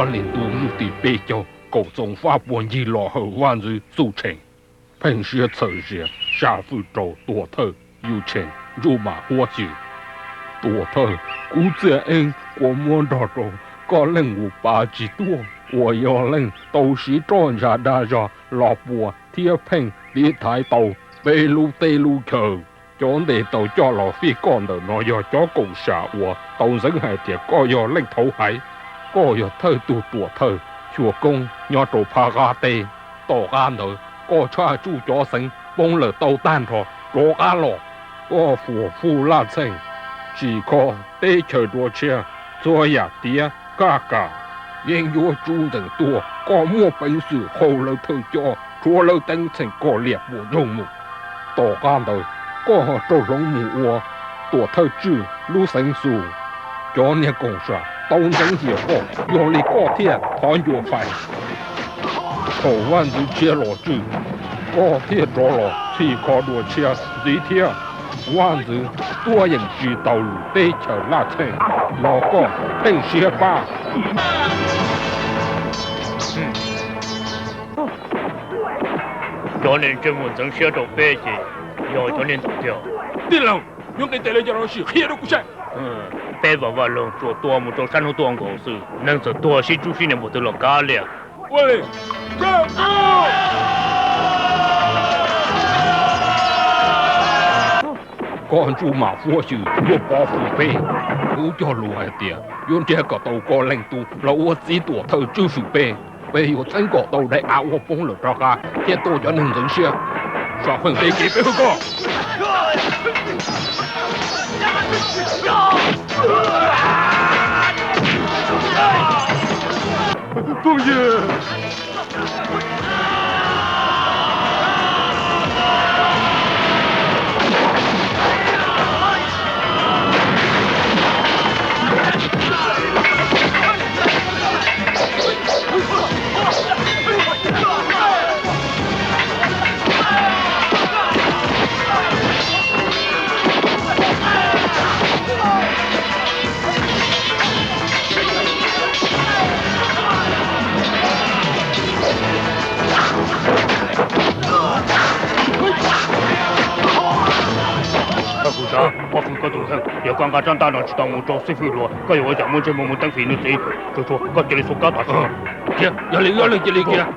Leej Tub lub tim peb caug, Kaum Txoos Faj Puag ncig los hawm vaj ntxwv Xub Tsheej, pheej siab txhawm sia, sab fwj rau Tuam Thawj Yus Tsheej, Ntsub Mas Huab Xwm. Tuam Thawj, kuv txiaj eeb kua muab nrog rau koj leej uas pav tsis tuaj, uas yog leej tau siv roj ntsha dag zog los puas thiab pheej tiv thaiv tau peb lub teb lub chaw. Cov ntes tau coj los fij koj ntawm no yog cov koom sam uas tau ntxeev hais tias koj yog leej thauv haiv, koj yog thawj tug tuam thawj xyuas koob nyob rau phab qab teb. Tom qab ntawd koj tshaj tsuj cov xeev poob lawm tau tag nrho, rov qab los koj fuam fuj laj txheej, tsim kho teb chaws dua tshiab, txhua yam tiav kaj kam, yeeb ncuab tsub ntees tuaj. Koj muaj peev xwm haus lawv thawj coj, rhuav lawv teeb txheem kom liam puas ntsoog mus. Tom qab ntawd koj ho raug hloov mus ua tuam thawj tswj lub xeev xus. Cov niag koom sam tau ntxeev hiam koj, yog li koj thiaj thov ncua fais. Thaum vaj ntxwv tshiab los tswj, koj thiaj rov los txhim kho dua tshiab ntxiv thiab. Vaj ntxwv tuaj yeem tsis tau lwm teb chaws laj txheej los koj pheej siab pab. Cov neeg ntsej muag ntxeev siab rau peb ces yog cov neeg ntawd tiag. Tij laug, yuav nqis tes li cas los sim qhia rau kuv saib. Peb Vam Vaj Loog tsuas tua mus rau sab hnub tuaj nkaus xwb, neeg txawm tuag sib tsub sib nias npaum twg los kav liam. Koj Ntsub Mas Huab Xwm yuav pov hwm peb. Kuv cog lus hais tias yuav nrhiav kom tau koj leej tub los ua txiv tuam thawj tswj hwm peb. Peb yuav txeeb kom tau daim av uas poob lawm rov qab thiab tua cov neeg ntxeev siab. Sam feej peb kev peb hwb koj. Phooj ywg, koj kuv sav, koj fwm koj tus kheej, yog koj nqa rab ntaj no tsis tau mus rau xib fwb hluas, koj yuav ua cas muaj ntsej muag mus teeb fim nws txiv. Tsuas tshuav koj cia li xub kab tom sim no. Yog li, yog li, cia li kiag.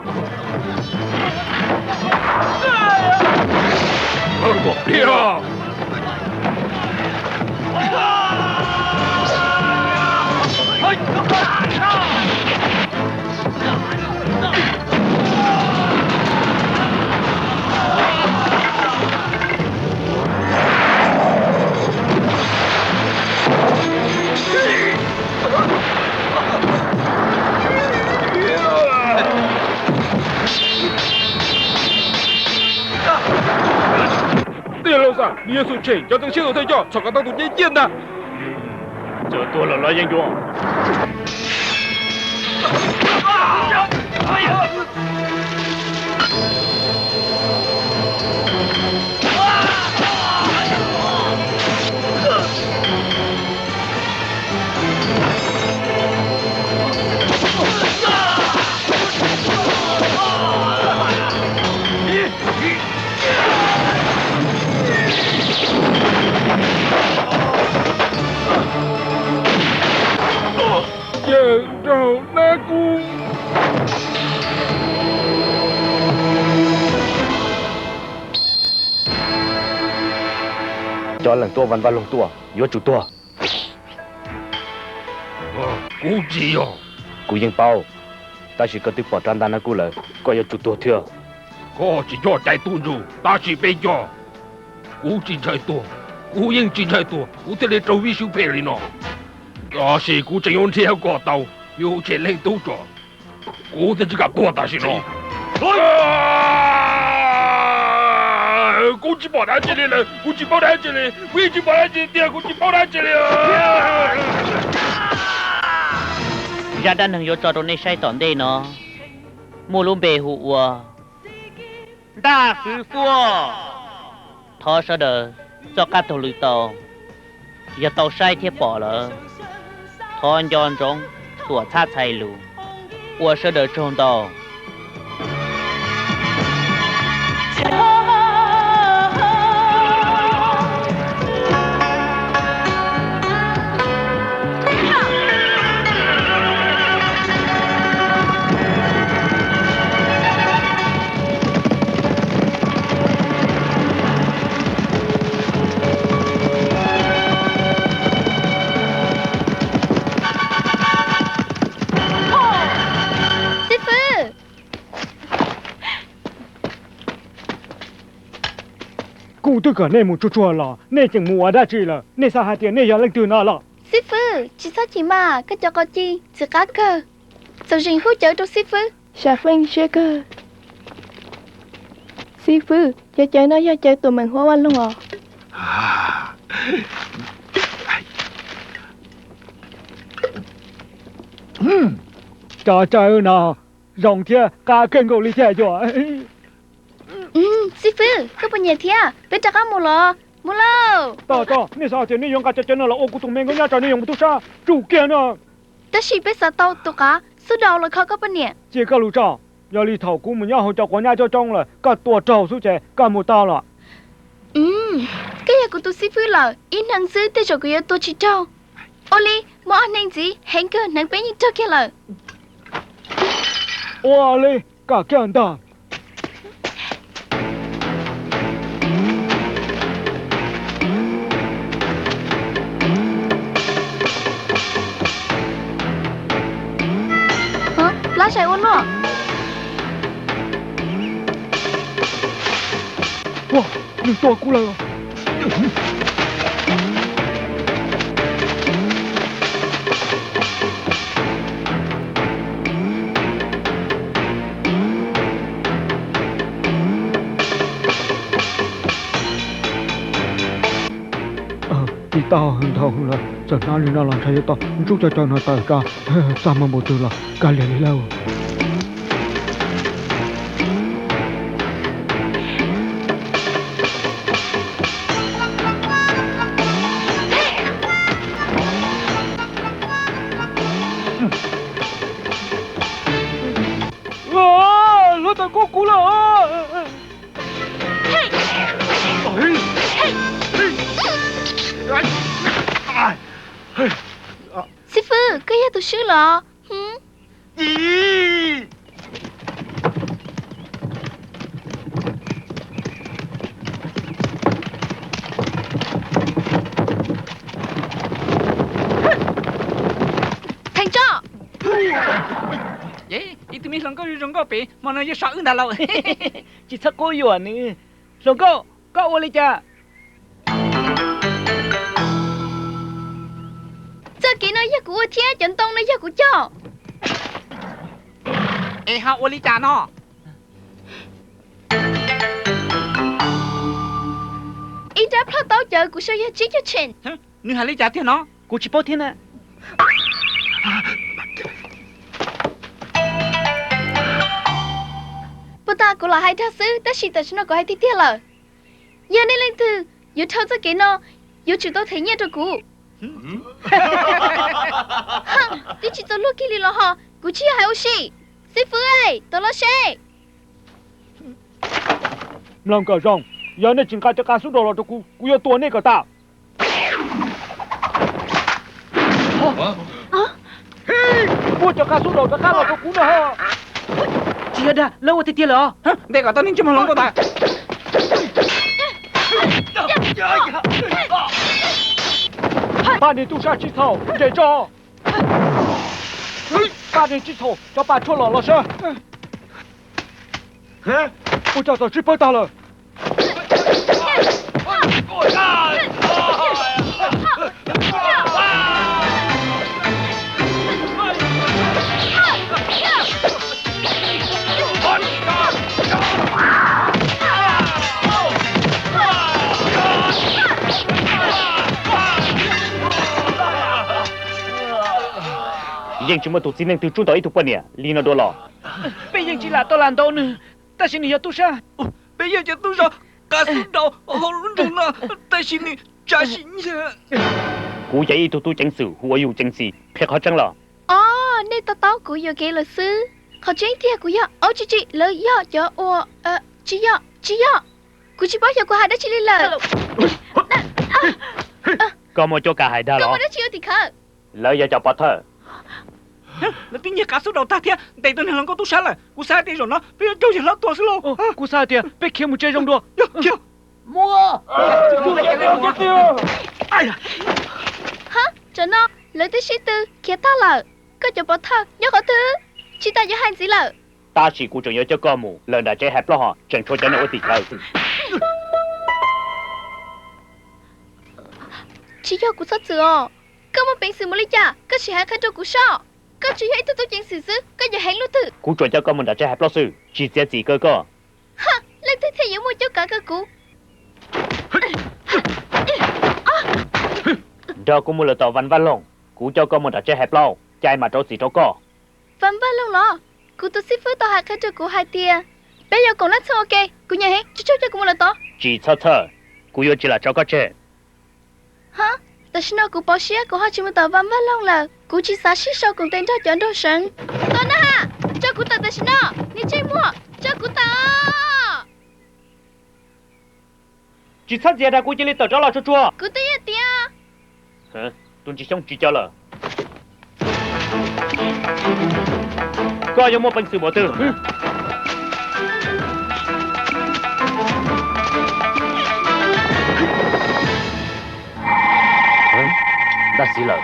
Tij laug Xab, nws yog Xub Tsheej cov ntxeev siab tus thawj coj, txhob kom tau tus nyiaj ciaj ntag. Txawm tuag los los yeej yuav. Cawm nraug nab kub. Cov leej tuaj Vam Vaj Loog tuaj, yuav tsum tuag. Kuv tsis yog. Kuv yeej paub, tab sis koj twb pom rab ntaj nab kub lawm, koj yuav tsum tuag thiab. Koj tsis coj cai tuaj ntsuj, tab sis peb coj. Kuv tsis ntshai tuag, kuv yeej tsis ntshai tuag, kuv thiaj li raug vij sub phem li no. Tab sis kuv tseem yuav nrhiav kom tau Yus Tsheej leej tub tso, kuv thiaj tsis kam tuag tam sim no. Kuv tsis pom dab tsi li lawm, kuv tsis paub dab tsi li, kuv yeej tsis pom dab tsi tiag, kuv tsis paub dab tsi li. Zaj dab neeg yuav tso rau nej saib tom ntej no muaj lub npe hu ua Ntaj Fwv Fuaj. Thov sawv daws txoj qab taug lw tau, yog tau saib thiab pom lawm, thov nco ntsoov tuam txhab txhais lus. Ua sawv daws tsaug ntau. Xib fwb, kuv twb kom nej mus tsuag tsuag los nej tseem mus ua dab tsi lawm? Nej xav hais tias nej yog leej twg no los? Xib fwb, tsis txhob chim mas, koj cov qos ci txim qab kawg. Txawm zeem huab cawv rau xib fwb. Xab feej siab kawg. Xib fwb, cov cawv no yog cawv tuam meem huab vaj loog os. Cov cawv no zoo thiab qab kawg nkaus li thiab yom. Xib fwb, koj puas nyiam thiab? Peb rov qab mus los. Mus lauj! Tos tos, nej xav tias nej yuav nqa cov cawv no los ua kuv tus me nkauj nyab tso, nej yuav mus tub sab tsum kiag no. Tab sis peb xav tau tus qav xub daus los kho koj poj niam. Cia koj lus tso, yog li thaum kuv mus nyob hauv cov quav nyab coob coob lawm koj tua raug xwb ces koj mus tau los. Koj yog kuv tus xib fwb lawm, ib hneev xwb tej zaum kuv yuav tua tsis raug. Ua li, muaj ob hneev ntxiv heev kawg hneev peb yeej raug kiag lawm. Ua li, kom kiag ntag. Plab zais ua luaj. Ua, nws tua kuv lawm. Tsis tau ntau lawm, txawm hnab li no los ntshai yuav tau ntsub cov cawv no tawm tso. Txaj muag npaum twg los kav liam li lauj. Hluav taws kub kuv lawm. Xib fwb, koj yog tus swb los? Theej tso. Ib tug me hluas nkauj zoo nkauj pem hmo no yuav so wb ntag lauj. Tsis txhob quab yuam nws. Hluas nkauj, koj ua li cas? Txoj kev no yog kuv ua thiab cov ntoo no yog kuv cog. Es ho ua li cas no? Ib nrab plhoj taub cawv kuv sau yog tsib caug tsees. Nws hais li cas tiag no? Kuv tsis paub thiab na. Puag ta kuv los hais dag xwb, tab sis tam sim no kuv hais tiag tiag lawm. Yog nej leej twg yuav dhau txoj kev no, yuav tsum tau them nyiaj rau kuv. Twb tsis txaus luag kiag li los ho, kuv tsis yog hais ua si. Xib fwb, tos los seb. Mloog kom zoo, yog nej tsis nqa cov qab xub daus los rau kuv, kuv yuav tua nej kom tas. Muab cov qab xub daus rov qab los rau kuv na. Tsis yog dag, lawv ua tiag tiag lawm os. Ntes kom tau nej ntsej muag hluas nkauj tas. Pab niag tub sab tsis txhaum, nres tso. Pab niag tsis txhaum, cov pas tshuaj lom los saib. Ua cas txawm sib pawg tag lawm? Yeej tsis muaj tus txiv neej twg tsuab tau ib tug poj niam li no dua los. Peb yeej tsis lam tau lam ntaus nws, tab sis nws yog tub sab. Peb yog cov tub sab qab xub daus hauv lub nroog no, tab sis nws tsa sim nyiag. Kuv yog ib tug tub ceev xwm hu ua Yus Ceev Txi, qhia qhov tseeb los? Os, Nej to taub kuv yuam kev lawm xwb. Qhov tseeb tiag kuv yog, au tsis, tsis, lawv yog cov uas, tsis yog, tsis yog. Kuv tsis paub xyov kuv hais dab tsi li lawm. Koj muaj cuab kav hais dag los? Koj muaj dab tsi ua tim khawv? Lawv yog cov pov thawj. Lawv twb nyiag Qav Xub Daus tag thiab ntes tus niag hluas nkauj tub sab lawm. Kuv xav hais tias zaum no peb yuav raug yawg hlob tua xwb lauj. Kuv xav hais tias peb khiav mus tsev zoo dua. Yog, khiav. Muaj. Hab, tam no lawv twb sib tw khiav tag lawm. Koj cov pov thawj nyob qhov twg? Tsis tas yuav hais ntxiv lawm. Tab sis kuv tseem yuav coj koj mus lawm nram tsev hais plaub hos tseem tshuav cov neeg ua tim khawv. Tsis yog kuv txhob txwm os. Koj muaj peev xwm mus li cas koj sim hais qhia rau kuv soj. Koj tsuas yog ib tug tub ceev xwm xwb, koj yog heev luaj twg? Kuv tsuas coj koj mus nram tsev hais plaub xwb, tsis txiav txim kawg koj. Ha, leej twg thiaj yuav muaj cuab kav kawg kuv? Nrog kuv mus lawm tom Van Vaj Loog, kuv coj koj mus nram tsev hais plaub, cai mam rau txim rau koj. Van Vaj Loog los? Kuv tus xib fwb tau hais qhia rau kuv hais tias peb yuav koom laj txhawb ua ke, kuv nyiam heev, tsuag tsuag coj kuv mus lawm tod. Tsis txhob txhawj, kuv yuav tsis lam tso koj tseg. Ha, tam sim no kuv pov siab kuv ho tsis mus tom Van Vaj Loog lawm, kuv tsis xav sib sau koom tes nrog cov nraug seev. Tos na ha, tso kuv tawm tam sim no, niag ntsej muag, tso kuv tawm. Tsis txhob ntxias dag, kuv cia li tawm rov los tsuag tsuag. Kuv twb yeej tias. Tus ntsis xyoob tsis cov lawm. Koj yuav muaj peev xwm npaum twg? Dab tsi lawm?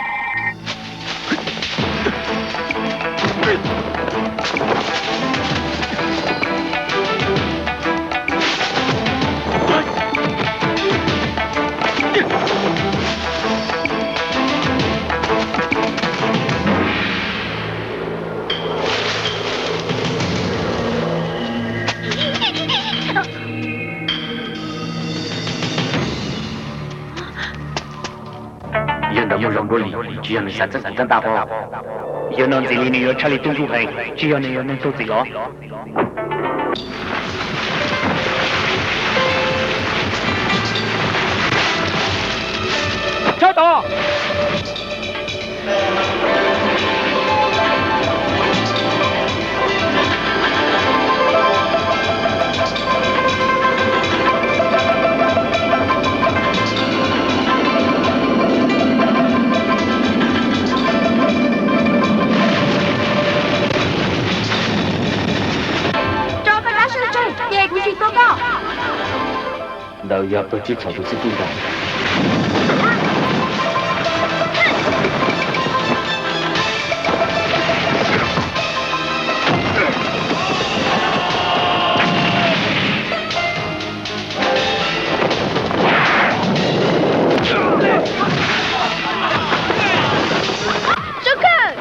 Yawg ntawd muaj zoo dua li, tsis yog nws xav txeeb kuv tab ntaj pob. Yawg no ntxim li nws yuav tshaj li tub ntsuj heev, tsis yog nws yog neeg tuag txim los? Tshawb tod! Tso koj dab sab tseg, ces kuv tsis tua koj. Ntawd yog Pawg Tswb Txhos tus xib fwb ntag. Tso kawg!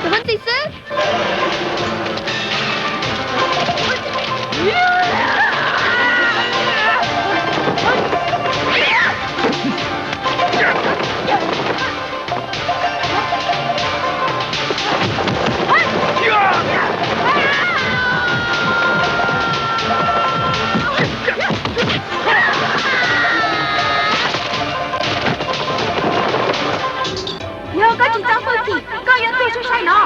Tus ntxim xwb. Yog koj tsis txo hwj chim, koj yuav tuag sai sai no.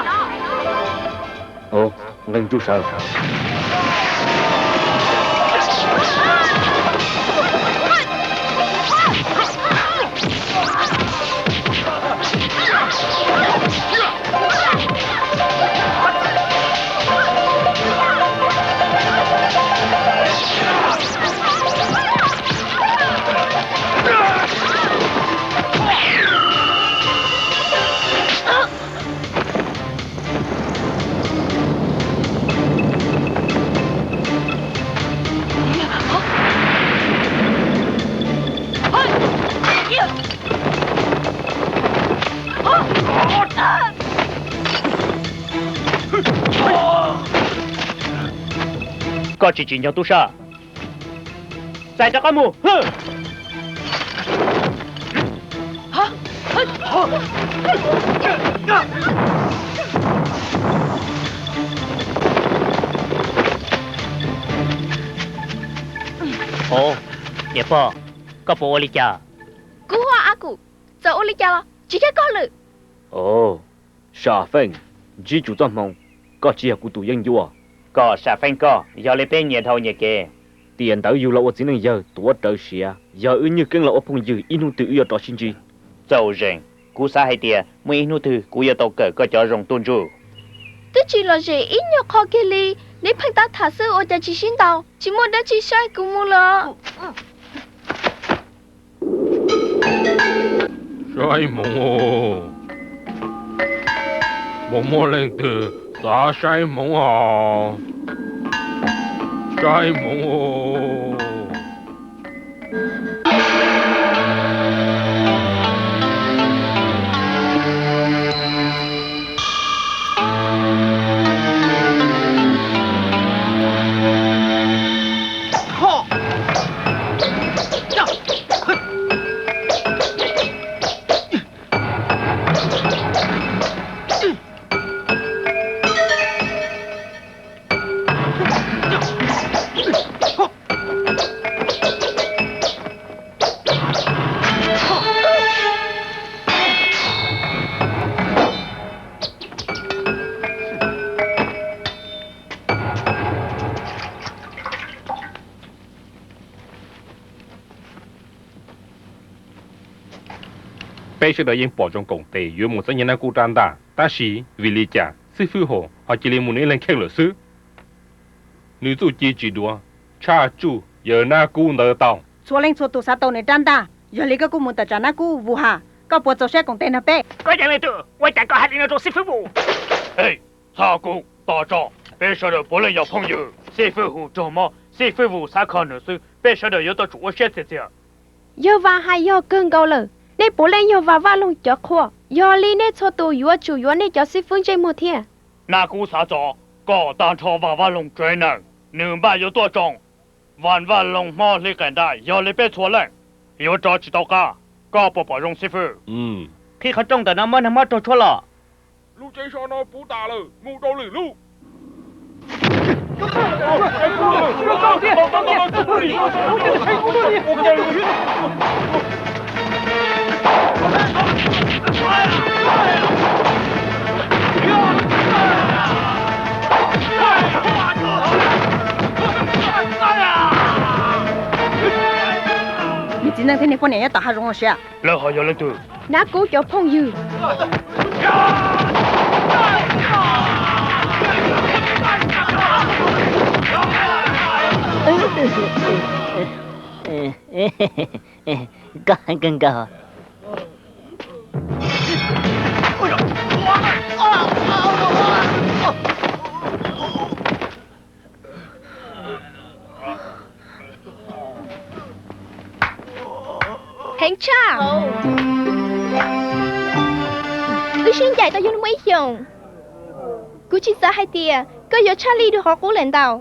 Nqee ntsuj saw. Koj tsis tsim nyog tub sab. Txais rov qab mus. Ov, niam pog, koj puas ua li cas? Kuv hu ua Akus, txawm ua li cas los tsis yog koj lwm. Ov, Sam Feej, ntsib tsum txoj hmoo, koj tsis yog kuv tus yeeb ncuab. Kom Sam Feej koj yog li peb nyias dhau nyias kev. Tiam ntawd yug los ua txiv neej yawg tuav rawv siav, yog wb nywj keeb los ua phooj ywg ib hnub twg wb yuav rov sib ntsib. Txaus zeem, kuv xav hais tias muaj ib hnub twg kuv yuav tau kawm koj cov zoo tuaj ntsuj. Twb tsis lom zem ib nyuag qho kiag li, neb pheej tab tham xwb ua cas tsis sib ntaus, tsis muaj dab tsi saib kuv mus lawm. Saib hmoov, puas muaj leej twg xav saib hmoov os? Saib hmoov. Peb sawv daws yeej pom zoo koom tes yuav mus txeeb yawg Nab Kub rab ntaj, tab sis vim li cas xib fwb Hum ho cia li mus nws ib leeg kheej lawm xwb? Nws txuj ci tsis duav, tshaj tsuj yawg Nab Kub ntawd tau. Txhua leej txhua tus xav tau nws rab ntaj, yog li koj kuj mus tawm tsam Nab Kub Vus Has. Koj puas txaus siab koom tes nrog peb? Koj yog leej twg, ua cas koj hais li no rau xib fwb Vus? Txhob kub, tos tso, peb sawv daws puav leej yog phooj ywg. Xib fwb Hum raug mob, xib fwb Vus xav kho nws xwb, peb sawv daws yuav tau tsum ua siab txias txias. Yawg Vas Has yog kawg nkaus lawm, nej puav leej yog Vas Vaj Loog cov qhua, yog li nej txhua tus yuav tsum yuav nej cov xib fwb ntsej muag thiab. Nab Kub xav txog kom tag nrho Vas Vaj Loog tsev neeg, nws npaj yuav tuaj tsoo. Vas Vaj Loog mob hli qaim ntais, yog li peb txhua leej yuav rov tsis tau qab. Koj puas pom zoo xib fwb? Qhib qhov rooj ntawm no muab neeg mob raug tshuab los. Lub tsev so no puv tas lawm, mus rau lwm lub. Niag txiv neej thiab niag poj niam nyob tom hav zoov no siab. Lawv ho yog leej twg? Nab Kub cov phooj ywg. Koj heev kawg nkaus. Heev tshaj. Wb sib ncaim tau yog muaj ib xyoos. Kuv tsis xav hais tias koj yuav tshaj lij dua qhov qub lawm ntau.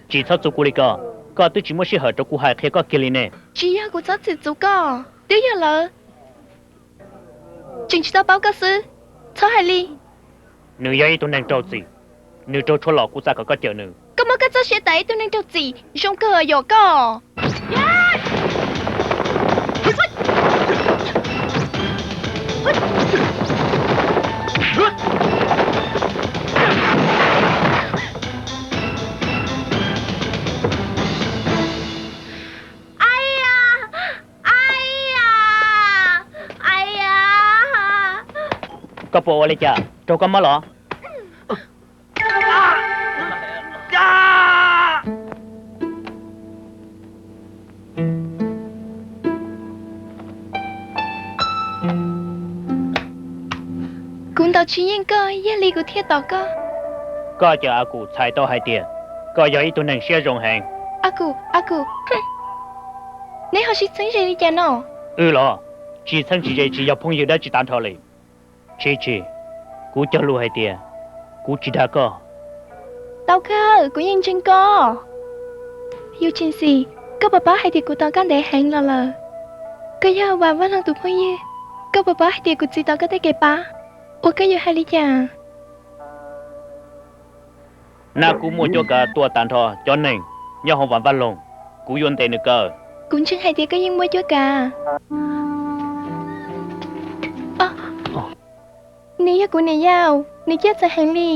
Tsis txhob txuv kuv li ko, koj twb tsis muaj sij hawm rau kuv hais qhia koj kiag li ne. Tsis yog kuv txhob txwm txuv koj, twb yog lawv tseem tsis tau paub koj xwb. Txhob hais li. Nws yog ib tug neeg raug txim, nws raug tshuaj los kuv xav kom koj cawm nws. Koj muab koj txoj sia tas ib tug neeg raug txim zoo kawg yom koj. Koj puas ua li cas? Raug koj mob los? Kuv ntaus tsis yeej koj, yog li kuv thiaj tos koj. Koj cawm Akus txhais tau hais tias koj yog ib tug neeg siab zoo heev. Akus, Akus, neb ho sib txheeb ze li cas no? Wb los tsis txheeb tsis ze, tsis yog phooj ywg dab tsi tag nrho li. Tsis tsis, kuv cog lus hais tias kuv tsis dag koj. Tau kawg, kuv yeej ntseeg koj. Yus Tshis Xis, koj puas paub hais tias kuv tos koj ntev heev los lawm? Koj yog Vam Vaj Loog tus phooj ywg, koj puas paub hais tias kuv txwv tau koj tej kev pab, ua koj yuav hais li cas? Nab Kub muaj cuab kav tua tag nrho cov neeg nyob hauv Vam Vaj Loog, kuv yuav ntes nws kaw. Kuv ntseeg hais tias koj yeej muaj cuab kav. Nws yog kuv niam yau, nws ciaj txawv heev li.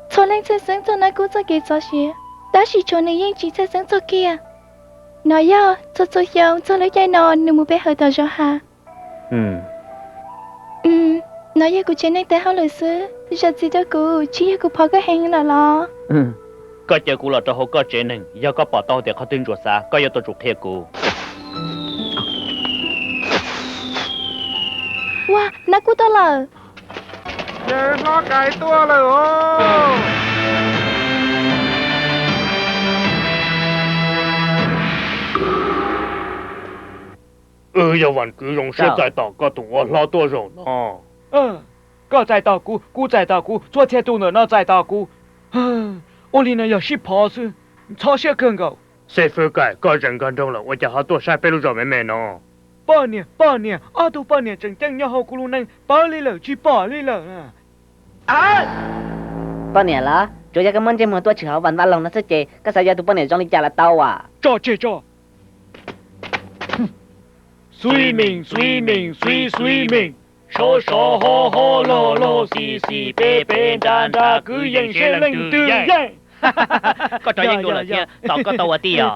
Txhua leej txhawj xeeb txog Nab Kub txoj kev txov sia, tab sis tshuav nws yeej tsis txhawj xeeb txog kiag. No yog txhua txhua xyoo txog lub caij no nws mus pe hawm tom zos hav. No yog kuv tsev neeg tes hauj lwm xwb, zam txim rau kuv, tsis yog kuv phov koj heev lawm los? Koj caw kuv los rau hauv koj tsev neeg, yog koj pom tau tias qhov twg ntsuas xav, koj yuav tau tsum qhia kuv. Ua, Nab Kub tuaj lawm. Ces hlob Kais tuaj lawm os. Wb yog Vam Kwv zoo siab txais tos koj tus ua hlob tuaj zaum no. Koj txais tos kuv, kuv txais tos kuv, txhua txhia tus ntawm no txais tos kuv. Ua li no yog sib phov xwb, ntxhov siab kawg nkaus. Xib fwb Kais, koj zeem nkag nroog lawm ua cas ho tuaj saib peb lub zos me me no? Poj niam, poj niam, ob tug poj niam tseem ceeb nyob hauv kuv lub neej pawv li lawm tsis pom li lawm. Poj niam los? Tsuas yog koj muab ntsej muag tuaj tshwm hauv Vam Vaj Loog no xwb ces koj xav yuav tus poj niam zoo li cas los tau as. Tso tseg tso. Xui meem, xui meem, xui xui meem. Sov sov, ho ho, log log, xis xis, peb peb, nra nra, kwv yees seb leej twg yeej. Koj rov yeej dua lawm thiab, tos koj tau ua tij os.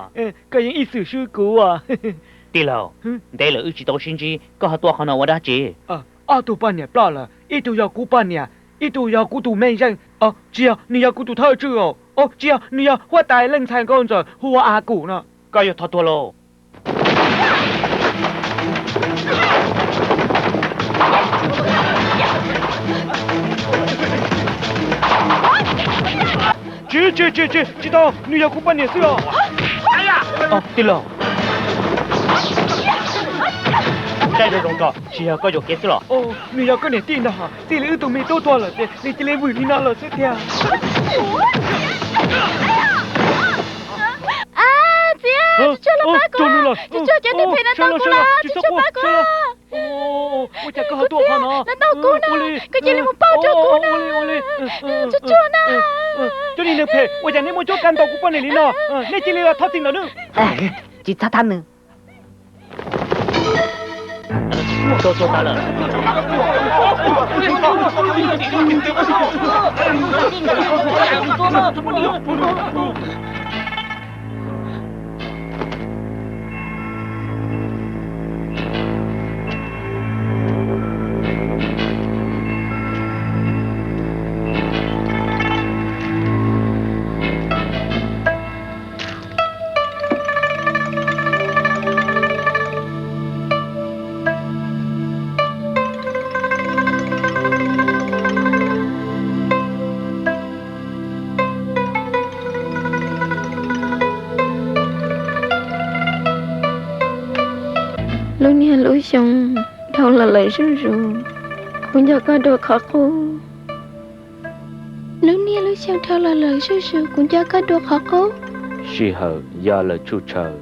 Koj yeej ib txwm swb kuv. Tij laug, ntev lawm wb tsis tau sib ntsib, koj ho tuaj qhov no ua dab tsi? Ob tug poj niam ploj lawm, ib tug yog kuv poj niam, ib tug yog kuv tus me zeej. Tsis yog, nws yog kuv tus thawj tswj os. Tsis yog, nws yog huab tais leej ntxhais nkauj ntxawm hu ua A Kum no. Koj yuav thov tuag lauj. Tsis, tsis, tsis, tsis, tsis tau, nws yog kuv poj niam xwb os. Tij laug, saib zoo zoo tso, tsis yog koj yuam kev xwb los? Nws yog koj niam tij ntag, txij li wb tus me tub tuag lawm ces nws cia li vwm li no lawm xwb tiag. Txiv, tsis tsuag los pab kuv, tsis tsuag cov neeg phem no tau kuv los, tsis tsuag pab kuv. Ua cas koj ho tuaj qhov no? Los ntaus kuv na, koj cia li mus pauj rau kuv na. Tsis tsuag na. Cov niag neeg phem, ua cas neb muaj cuab kav ntaus kuv poj niam li no? Neb cia li los thov txim ntawm nws. Tsis txhob thab nws. Lub niag lub xyoo dhau los lawm zuj zus, kuv nco koj dua qhov qub. Lub niag lub xyoo dhau los lawm zuj zus, kuv nco koj dua qhov qub. Sij hawm ya lawm tshuj tshaws,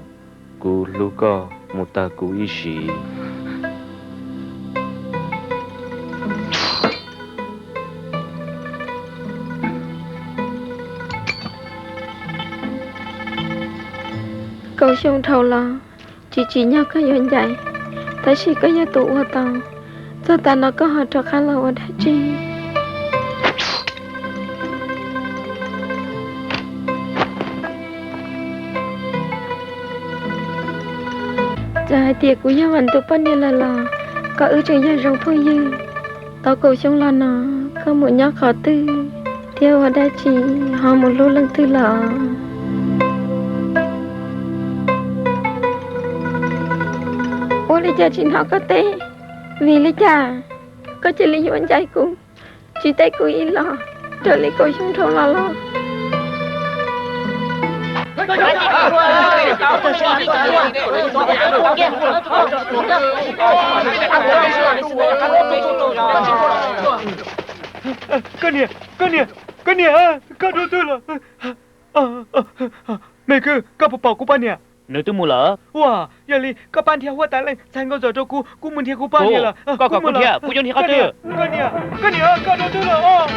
kuv hlub koj mus tag kuv ib sim. Kaum xyoo dhau los, tsis tsim nyog koj yuav ncaim, tab sis koj yog tus ua tau. Txog tav no koj ho rov qab los ua dab tsi? Txawm hais tias kuv yog Vam tus poj niam lawm los koj wb tseem yog zoo phooj ywg. Tau kaum xyoo los no, koj mus nyob qhov twg thiab ua dab tsi ho mus hlub leej twg los? Ua li cas tsis hnov koj teb? Vim li cas koj cia li yuav ncaim kuv, tsis teb kuv ib los raws li kaum xyoo dhau los los? Koj niam, koj niam, Koj niam, koj dua twg lawm? Me kwv, koj puas pom kuv poj niam? Nws twb mus lawm. Ua, yog li koj pab nrhiav huab tais leej txhais nkaus zom rau kuv, kuv mus nrhiav kuv poj niam lawm. Koj kom kuv nrhiav, kuv yuav nrhiav qhov twg? Koj niam, koj niam, koj dua twg lawm?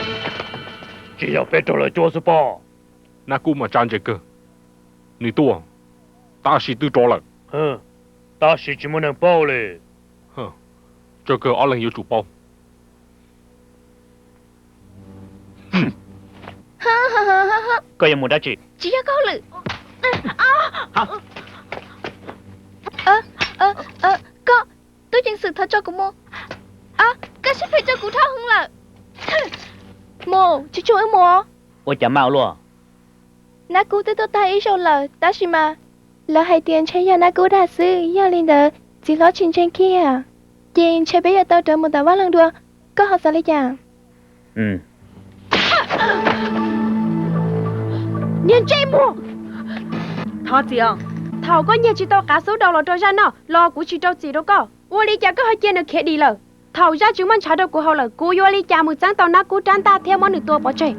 Tsis yog peb raug lawv cuab xwb pob. Nab Kub mas tsa ntse kawg. Nws tuaj, tab sis twb rov lawm. Tab sis tsis muaj neeg paub li. Tsawg kawg ob leeg yuav tsum paub. Koj yuav mus dab tsi? Tsis yog koj hauj lwm. Koj, tub ceev xwm, thov tso kuv mus. Koj siab phem rau kuv dhau heev lawm. Mus, tsis tshuav wb mus. Ua cas maj ua luaj? Nab Kub twb tuaj tag ib zaug lawm, tab sis mas lawv hais tias ntshe yog Nab Kub dag xwb, yog li ntawd txiv hlob tsis ntseeg kiag, ces ntshe peb yuav tau rov mus tom vaj loog dua. Koj ho xav li cas? Niag ntsej muag! Thov txim os, thaum koj nyiag tsis tau qav xub daus los rau zaj noj los kuv tsis rau txim rau koj. Ua li cas koj ho cia nws khiav dim lawm? Thaum zaj tsis muaj ntshav rau kuv haus lawm, kuv yuav ua li cas mus txeeb tau Nab Kub rab ntaj thiab muab nws tua pov tseg?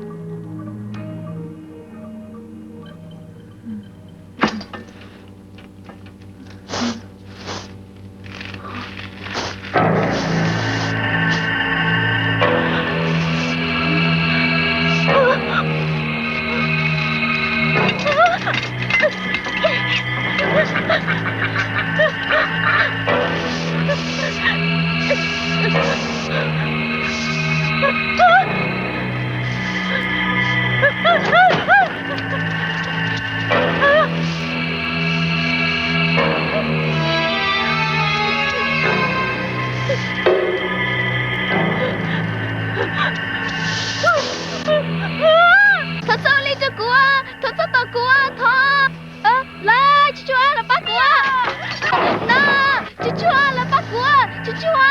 Thov txhob ua li rau kuv, thov txhob tom kuv, thov. Lawv, tsis tshua, lawv pab kuv. No, tsis tshua, lawv pab kuv, tsis tshua.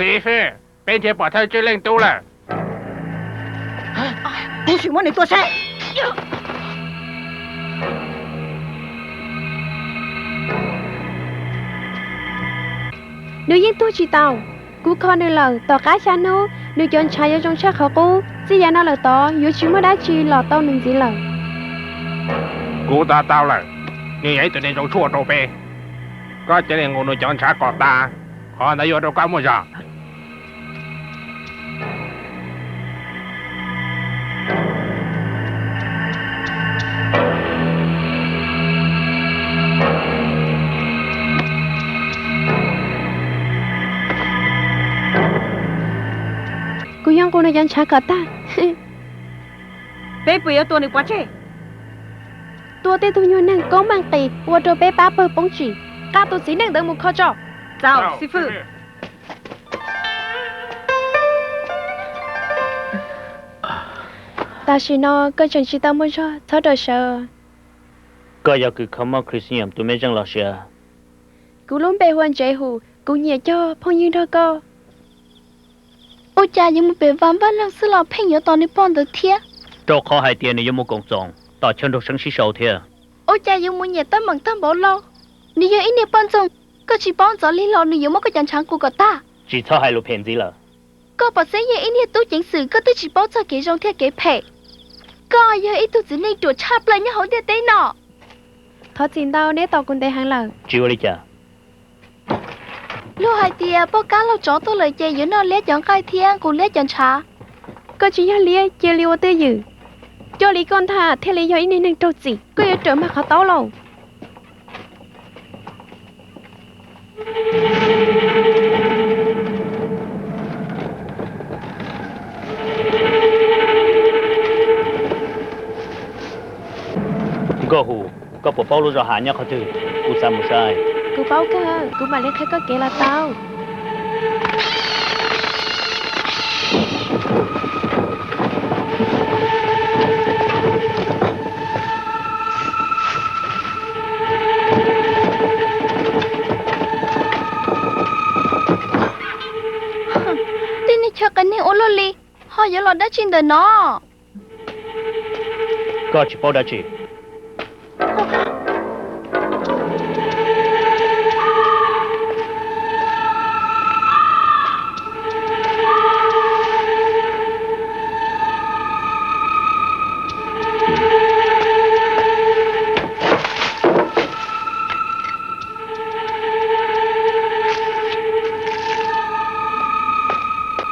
Txiv xwb, peb nrhiav pom thawj tswj leej tub lawm. Kuv sim muab nws tua seb. Nws yeej tuag tsis tau. Kuv kho nws lawm, tom qab xya hnub nws cov ntshav yuav zoo tshaj qhov qub. Txij yav no lawm tod yuav tsis muaj dab tsi los tau nws ntxiv lawm. Kuv to taub lawm, nws yog ib tug neeg zoo tshuaj rau peb. Koj cia li nqus nws cov ntshav kom tas, qhov ntawd yuav ua rau koj muaj zog. Kuv yuav nqus nws cov ntshav kom tag. Peb puas yuav tua nws pov tseg? Tua tej tug nyuag neeg koob meej qis ua rau peb pab pawg poob tsim, nqa tus txiv neej ntawd mus kho tso. Txaus, xib fwb. Tam sim no koj tseem tsis tau muaj zog, txhob rau sawv. Koj yog kws kho mob Christian tus mej zeej los sis? Kuv lub npe hu ua Ntsev Hum, kuv nyiam cog phooj ywg nrog koj. Ua cas yuav mus pem vaj Vaj Loog xwb los pheej yuav tos nws pog ntawd thiab? Rau qhov hais tias nws yuav mus koom txoos tom chaw nrog seeb sib sau thiab. Ua cas yuav mus nyiam teeb meem tag npaum li? Nws yog ib niag poj ntxoog, koj tsis paub ntxov li los nws yuav muab koj cov ntshav nqus kom tag. Tsis txhob hais lus phem ntxiv lawm. Koj pom xeeb yog ib niag tub ceev xwm, koj twb tsis paub txog kev zoo thiab kev phem. Koj yog ib tug txiv neej ruam tshaj plaws nyob hauv ntiaj teb no. Thov txim ntau, neb tos kuv ntev heev lawm. Tsis ua li cas. Luag hais tias poj kab laug tsov tuaj lawm ces yuav noj liab cov nqaij thiab nqus liab cov ntshav. Koj tsis yog liab, cia li ua twj ywm. Coj li koj ntag thiaj li yog ib niag neeg raug txim, koj yuav rawm mag qhov taub lauj. Nkauj Hu, koj puas paub lub zos Has nyob qhov twg? Kuv xav mus saib. Kuv paub kawg, kuv mam li qhia koj kev los tau. Tej neeg chaw qias neeg ua luaj li, ho yuav los dab tsi ntawm no? Koj tsis paub dab tsi.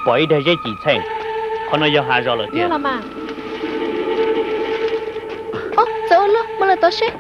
Pom ib daim zeb cim txheej, qhov no yog Has zos lawm tiag. Txawm ua luaj, mus lawm tod seb.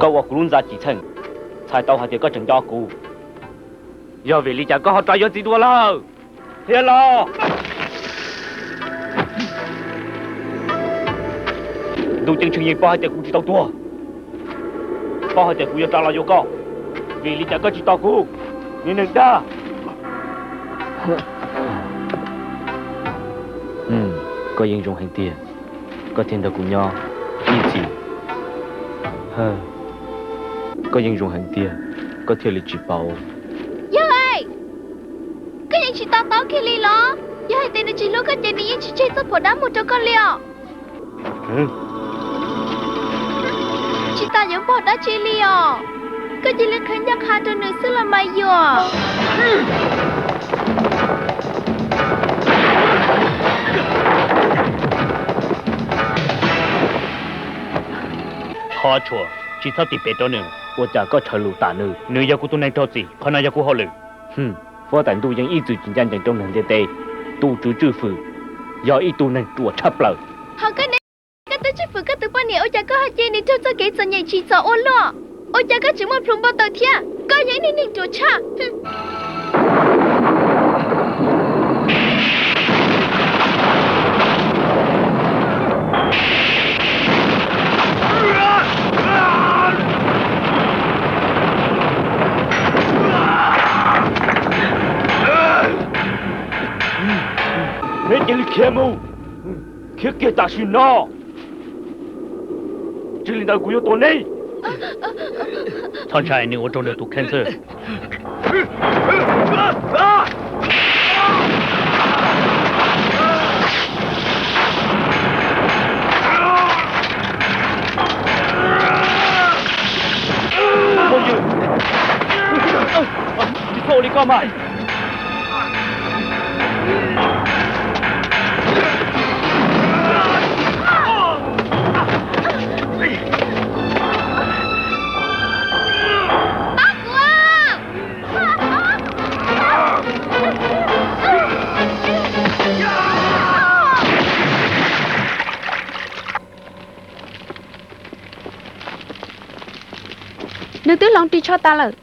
Koj ua kuv lub ntxa cim txheej, txhais tau hais tias koj tseem nco kuv. Yog vim li cas koj ho rov yuav txiv dua lawm? Qhia los. Ntuj ceeb tsheej yeej paub hais tias kuv tsis tau tuag, paub hais tias kuv yuav rov los yuav koj. Vim li cas koj tsis tos kuv, niag neeg dag? Koj yeej zoo heev tiag, koj thiaj nrog kuv nyob ib txhis. Koj yeej zoo heev tiag, koj thiaj li tsis pauv. Yog, koj yeej tsis to taub kiag li los? Yog hais tias nws tsis hlub koj ces nws yeej tsis tseg txoj phuam dab muag rau koj li os. Tsis tas yuav npog dab tsi li os. Koj cia li qhia ncaj qha rau nws xwb los mas yuam. Qhov tshua, tsis txhob tig pem rau nws. Ua cas koj tshawv lus tam nws? Nws yog kuv tus neeg raug txim, qhov no yog kuv hauj lwm. Huab tais ntuj yeej ib txwm tsis ncaj ncees rau neeg ntiaj teb. Tus tswv tswj fwm yog ib tug neeg ruam tshaj plaws. Ho koj ne, koj twb tswj fwm koj tus poj niam, ua cas koj ho cia nws raug txoj kev txom nyem tsim txom ua luaj? Ua cas koj tseem muaj plhus npau taws thiab? Koj yog ib neeg neeg ruam tshaj. Neb cia li khiav mus, khiav kiag tam sim no, tsis li ntawd kuv yuav tua neb. Txhob ntshai, nws ua rau nws tus kheej xwb. Phooj ywg, tsis txhob ua li ko mas. Pab kuv! Ris tsho tas lawm,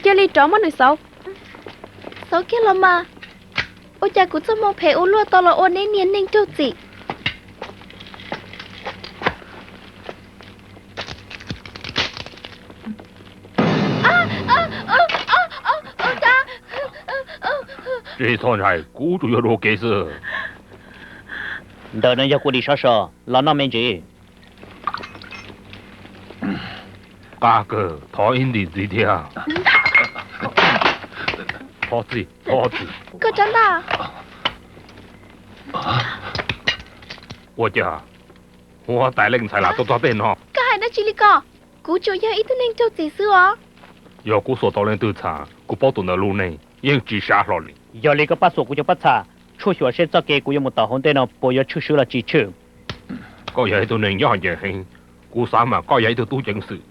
cia li rov muab nws xauv. Xauv kiag los mas. Ua cas kuv txoj hmoo phem ua luaj tau los ua neb niag neeg raug txim? Tsis txhob ntshai, kuv tsuas yuav dua kev xwb. Ntawm no yog kuv di sov so, los noj me ntsis. Qab kawg, thov ib ntim ntxiv thiab. Thov txim, thov txim. Koj rab ntaj. Ua cas huab tais leej ntxhais lam tuaj txog tej no? Koj hais dab tsi li ko? Kuv tsuas yog ib tug neeg raug txim xwb os. Yog kuv xuas tau leej twg txhav, kuv paub tus ntawd lub neej yeej tsis sab hlo li. Yog li koj pab xuas kuv cov pob txha, tshuaj xyuas seb txoj kev kuv yuav mus tom hauv ntej no puas yuav tshwm sim los tsis tshwm. Koj yog ib tug neeg ncaj ncees heev, kuv xav mas koj yog ib tug tub ceev xwm.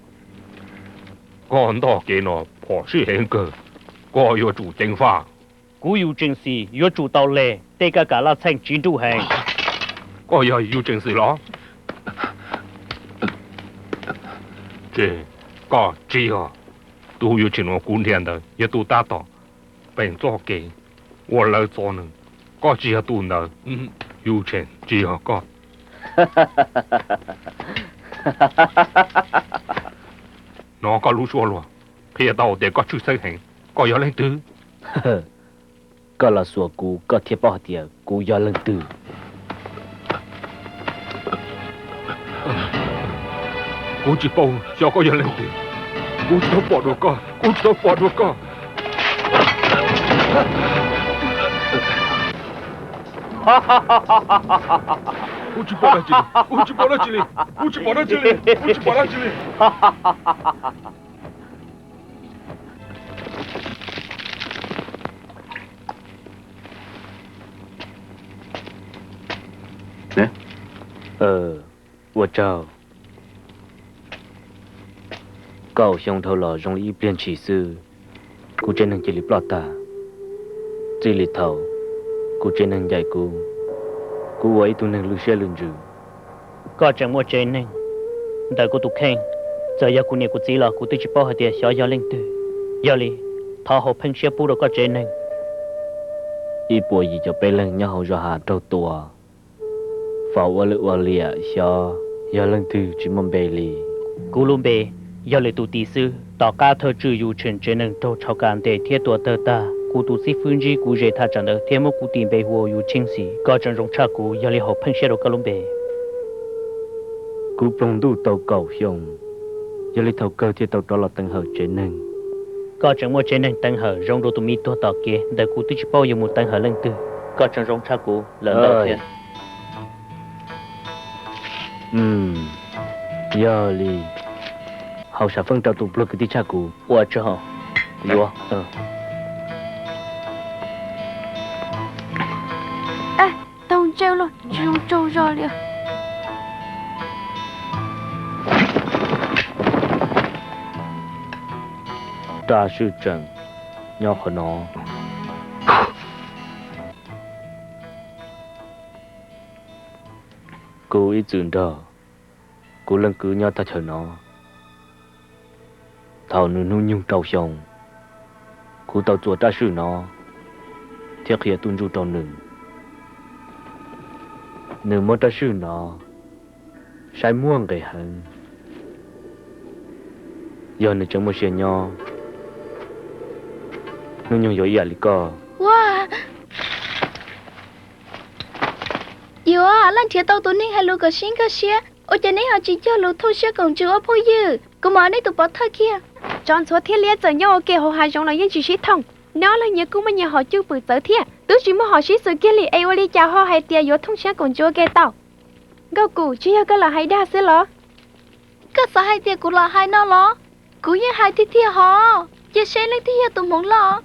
Koj ntoj kev no phom sij heev kawg, koj yuav tsum ceev faj. Kuv yus tseem xim yuav tsum tau leg, tej koj kam laj txheej tsis nruj heev. Koj yog yus tseem xim los? Tsis, koj tsis yog. Tus yus tseem no kuv nrhiav ntawd yog tus tab tom peem txoj kev ua lawv txom nyem. Koj tsis yog tus ntawd, yus tseem tsis yog koj. Hnov koj lub suab luag qhia tau tias koj tshwj xeeb heev. Koj yog leej twg? Koj los xuas kuv koj thiaj paub hais tias kuv yog leej twg. Kuv tsis paub xyov koj yog leej twg. Kuv tsis tau pom dua koj, kuv tsis tau pom dua koj. Kuv tsis pom dab tsi li, kuv tsis pom dab tsi li, kuv tsis pom dab tsi li, kuv tsis pom dab tsi li. Ua tsaug. Kaum xyoo dhau los zoo li ib pliag ntshis xwb, kuv tsev neeg cia li ploj tag. Txij li thaum kuv tsev neeg ncaim kuv, kuv ua ib tug neeg lwj siab lwj ntsws. Koj tseem muaj tsev neeg ntawm kuv tus kheej, txawm yog kuv niam kuv txiv los kuv twb tsis paub hais tias xyov yog leej twg. Yog li, thov hauv pheej siab pub rau koj tsev neeg. Ib puas yim caum peb leeg nyob hauv zos Hav raug tua, faus ua lwj ua liam, xyov yog leej twg tsis muaj npe li. Kuv lub npe yog lwm tus tis xwb. Tom qab thawj tswj Yu Tsheej tsev neeg raug tshauv kam ntes thiab tua tawg tag, kuv tus xib fwb ntsib kuv ze thaj tsam ntawd thiab muab kuv tis npe hu ua Yu Tsheej Xis. Koj tseem zoo tshaj kuv, yog li hauv pheej siab rau koj lub npe. Kuv ploog ntuj tau kaum xyoo, yog li thaum kawg thiaj tau rov los teev hawm tsev neeg. Koj tseem muaj tsev neeg teev hawm zoo dua tus me tuag tom kev, ntawm kuv twb tsis paub yuav mus teev hawm leej twg. Koj tseem zoo tshaj kuv lawm ntau thiab. Yog li, hauv sam feej rau tus pluag kwv tij tshaj kuv. Ua tsaug. Yuav. Taug ntsej los tsis zoo tsaug zog li. Raj Swj tseem nyob qhov no. Kuv ib txwm nrog kuv leej kwv nyob thaj chaw no. Thaum nws hnub nyoog rau xyoo, kuv tau txuas Raj Swj no thiab qhia Tub Ntsuj rau nws. Nws muab Raj Swj no saib muaj nqis heev. Yog nws tseem muaj sia nyob, hnub nyoog yuav ib yam li koj. Yuav, laj nrhiav tau tus neeg hais lus kom sib nkag siab, ua cas neb ho tsis cog lus thooj siab koom ntsws ua phooj ywg? Kuv mam neb tus pov thawj kiag. Tsov ntxhuav thiab liab txawm nyob ua ke hauv hav zoov los yeej tsis sib thooj. Neb ob leeg nyias kuj muaj nyias hom cwj pwm txawv thiab, twb tsis muaj hom sib xws kiag li es ua li cas ho hais tias yuav thooj siab koom ntsws ua ke tau? Nkauj Kum, tsis yog koj los hais dag xwb los? Koj xav hais tias kuv los hais no los? Kuv yeej hais tiag tiag hos, cia seb leej twg yog tus hmoov loj.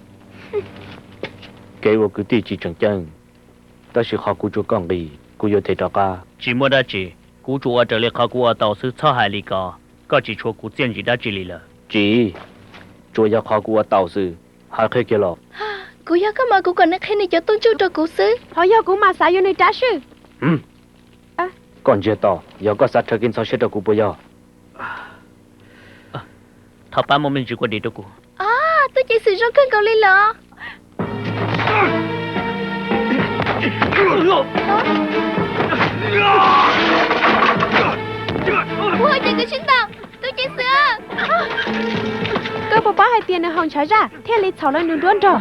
Kev ua kwv tij tsis tseem ceeb, tab sis qhov kuv tsuas kom nqis, kuv yuav them rov qab. Tsis muaj dab tsi, kuv tsuas ua raws li qhov kuv ua tau xwb, txhob hais li ko. Koj tsis tshua kuv txiaj ntsig dab tsi li lawm. Tsis, tsuas yog qhov kuv ua tau xwb, hais qhia kiag los. Kuv yog koj mas kuv kom nws qhia nws cov Tub Ntsuj rau kuv xwb. Ho yog kuv mas xav yuav nws Raj Swj. Koj ntsiag to, yog koj xav rhawv kev ntxhov siab rau kuv puas yog? Thov pab muab me ntsis kua dis rau kuv. Tub ceev xwm zoo kawg nkaus li los? Kuv hais tias koj sib ntaus, tub ceev xwm. Koj puas paub hais tias nws haus ntshav zaj thiaj li txhaum lawv nws nruab nrog?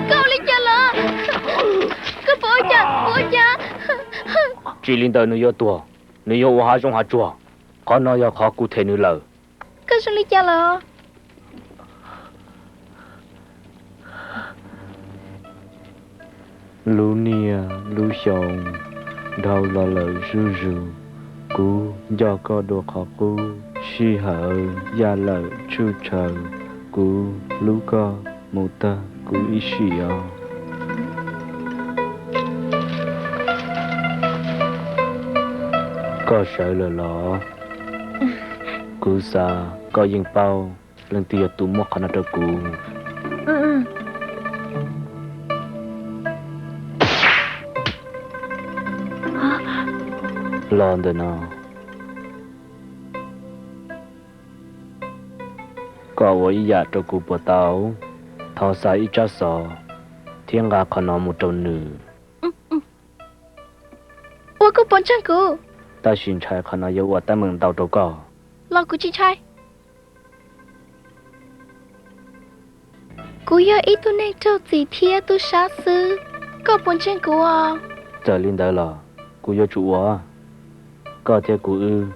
Koj ua li cas lawm? Koj puas ua cas, puas ua cas? Tsis li ntawd nws yuav tuag, nws yuav ua hav zoov hav tsuag. Qhov no yog qhov kuv them nws lawm. Koj zoo li cas lawm? Lub niaj lub xyoo dhau los lawm zuj zus, kuv nco koj dua qhov qub. Sij hawm yaj lawm tshuj tshaws, kuv hlub koj mus tag kuv ib sim os. Koj sawv lawm los? Kuv xav koj yeej paub leej twg yog tus muab qhov no rau kuv. Los ntawm no. Koj ua ib yam rau kuv puas tau? Thov xa ib tsab xov thiab nqa qhov no mus rau nws. Ua koj puas ntseeg kuv? Tab sis ntshai qhov no yuav ua teeb meem ntau rau koj. Los kuv tsis ntshai. Kuv yog ib tug neeg raug txim thiab tub sab xwb, koj puas ntseeg kuv os? Txawm li ntawd los kuv yuav tsum ua. Koj thiab kuv wb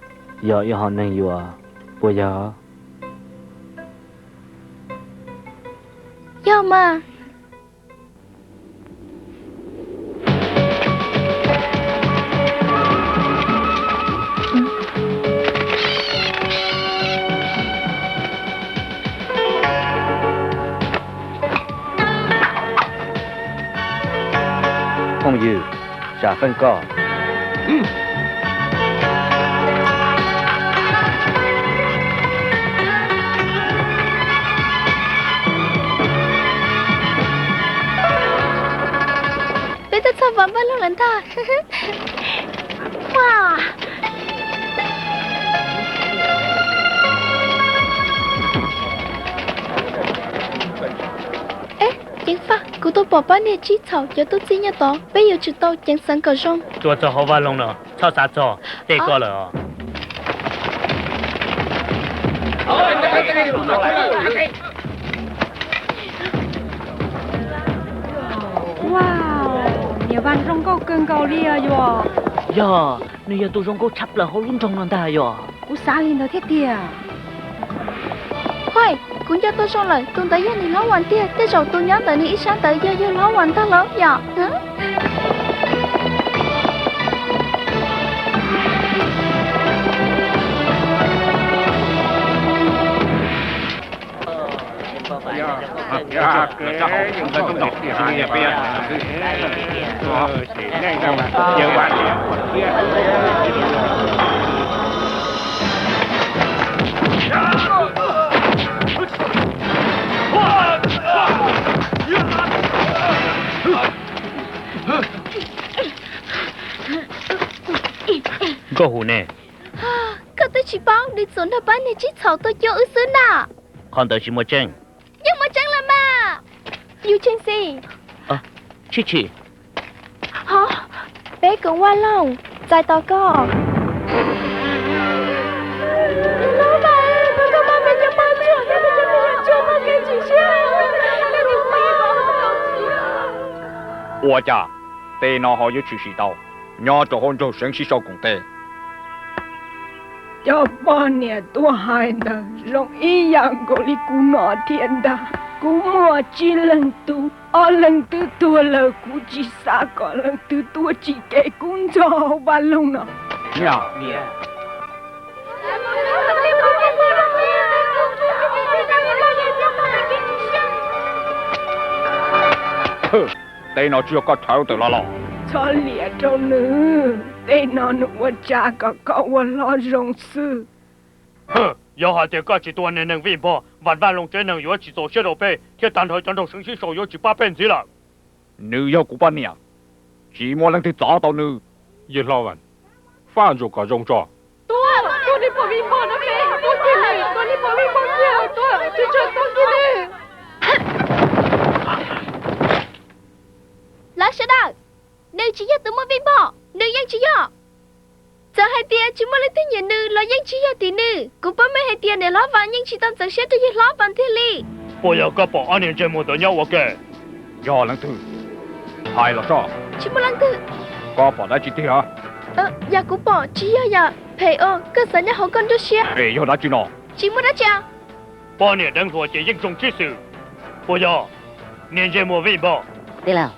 yog ib hom neeg yuav, puas yog? Yog mas. Phooj ywg, sam feej koj. Peb twb txog Vam Vaj Loog lawm ntag. Ceev faj, kuv tau pom pab niag tsib txhaum cov tub txib nyob tod, peb yuav tsum tau ceev xeev kom zoo. Tuaj txog hauv vaj loog no, txhob xav txog, tej koj lawm os. Niam Vaj zoo nkauj kawg nkaus li os yog. Yog, nws yog tus zoo nkauj tshaj plaws hauv lub nroog no ntag yog. Kuv xav li ntawd thiab tiag. Hoi, kuv nco tau zoo lawm, tus ntawd yog nws hlob Vas tiag, tej zaum tus nyob ntawm nws ib sab ntawd yog yawg hlob Vas ntag los yom. Nkauj Hus ne? Koj twb tsis paub, nws txawm nrog pab niag tsib txhaum tuaj cuab wb xwb na. Qhov ntawd tsis muaj tseeb. Yeej muaj tseeb los mas. Yus Tsheej Xis. Tshib tshim. Peb koom Vaj Loog txais tos koj. Ua cas tej no ho yuav tshwm sim tau nyob rau hauv nroog Seev Sib Sau koom teb? Cov poj niam tuaj hais ntawd zoo ib yam nkaus li kuv no thiab ntag. Kuv muaj tsib leeg tub, ob leeg twb tuag lawm, kuv tsis xav kom leej twg tuaj tsim kev kuv nrog hauv Vaj Loog no. Tej no tsis yog koj rhawv tawm los los? Txhob liam rau nws, tej no nws ua tsa kom koj ua hlob zoo xwb. Yog hais tias koj tsis tua niag neeg vij npog, Vam Vaj Loog tsev neeg yuav tsis txaus siab rau peb, thiab tag nrho cov nroog Seev Sib Sau yuav tsis pab peb ntxiv lawm. Nws yog kuv poj niam, tsis muaj leej twg txov tau nws. Yawg hlob Vas, faj ntsuas kom zoo tso. Tuaj, tuaj, nej pom Vij Npog no me, tuaj kiag, tuaj, nej pom Vij Npog kiag, tuaj, tsis tshua tuaj kiag li. Lawv sawv daws, nws tsis yog tus muaj Vij Npog, nws yeej tsis yog. Txawm hais tias tsis muaj leej twg nyiam nws los yeej tsis yog tim nws. Kuv paub meej hais tias niam hlob Vas yeej tsis tau ntxeev siab rau yawg hlob Vas tiag li. Puas yog koj pom ob niag ntsej muag ntawd nyob ua ke? Yog leej twg? Hais los soj. Tsis muaj leej twg. Koj pom dab tsi tiag? Yog kuv pom, tsis yog yam phem os, koj xav nyob hauv koj nruab siab. Phem yog dab tsi no? Tsis muaj dab tsi. Poj niam deev hluas ces yeej zoo tshib xwm. Puas yog niag ntsej muag Vij Npog? Tij laug,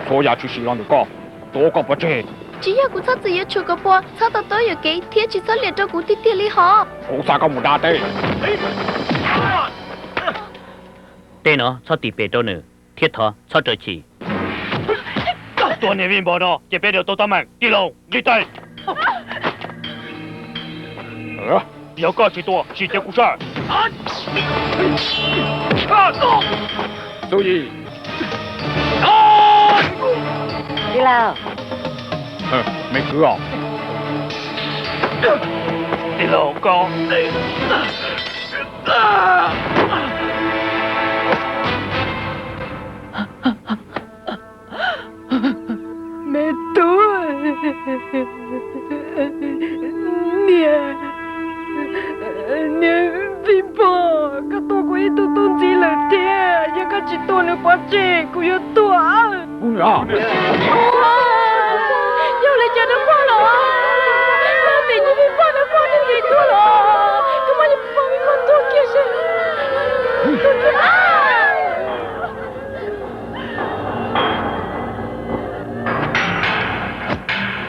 txhua yam tshwm sim los ntawm koj, tuav koj pov tseg. Tsis yog kuv txhob txwm yuav tsum kom puas txhob tau tuab yuam kev thiab tsis txhob liam rau kuv tiag tiag li hos. Kuv xa koj mus da teb. Tej no txhob tis pem rau nws thiab thov txhob raws chim. Tua niag Vij Npog no ces peb yuav tau tab meeg. Tij laug, nqis tes. Yog koj tsis tua, sim cev kuv saib. Txuj Yim. Tij laug. Me kwv os. Tij laug, koj. Me tub, niag, niag Vij Npog, koj tua kuv ib tug tub ntxhib lawm thiab. Yog koj tsis tua nws pov tseg, kuv yuav tua. Yog li cas nws pog los, koj tias yog Vij Npog nws pog nws ntxhib tuag los, koj muab yog Vij Npog tuag kiag seb.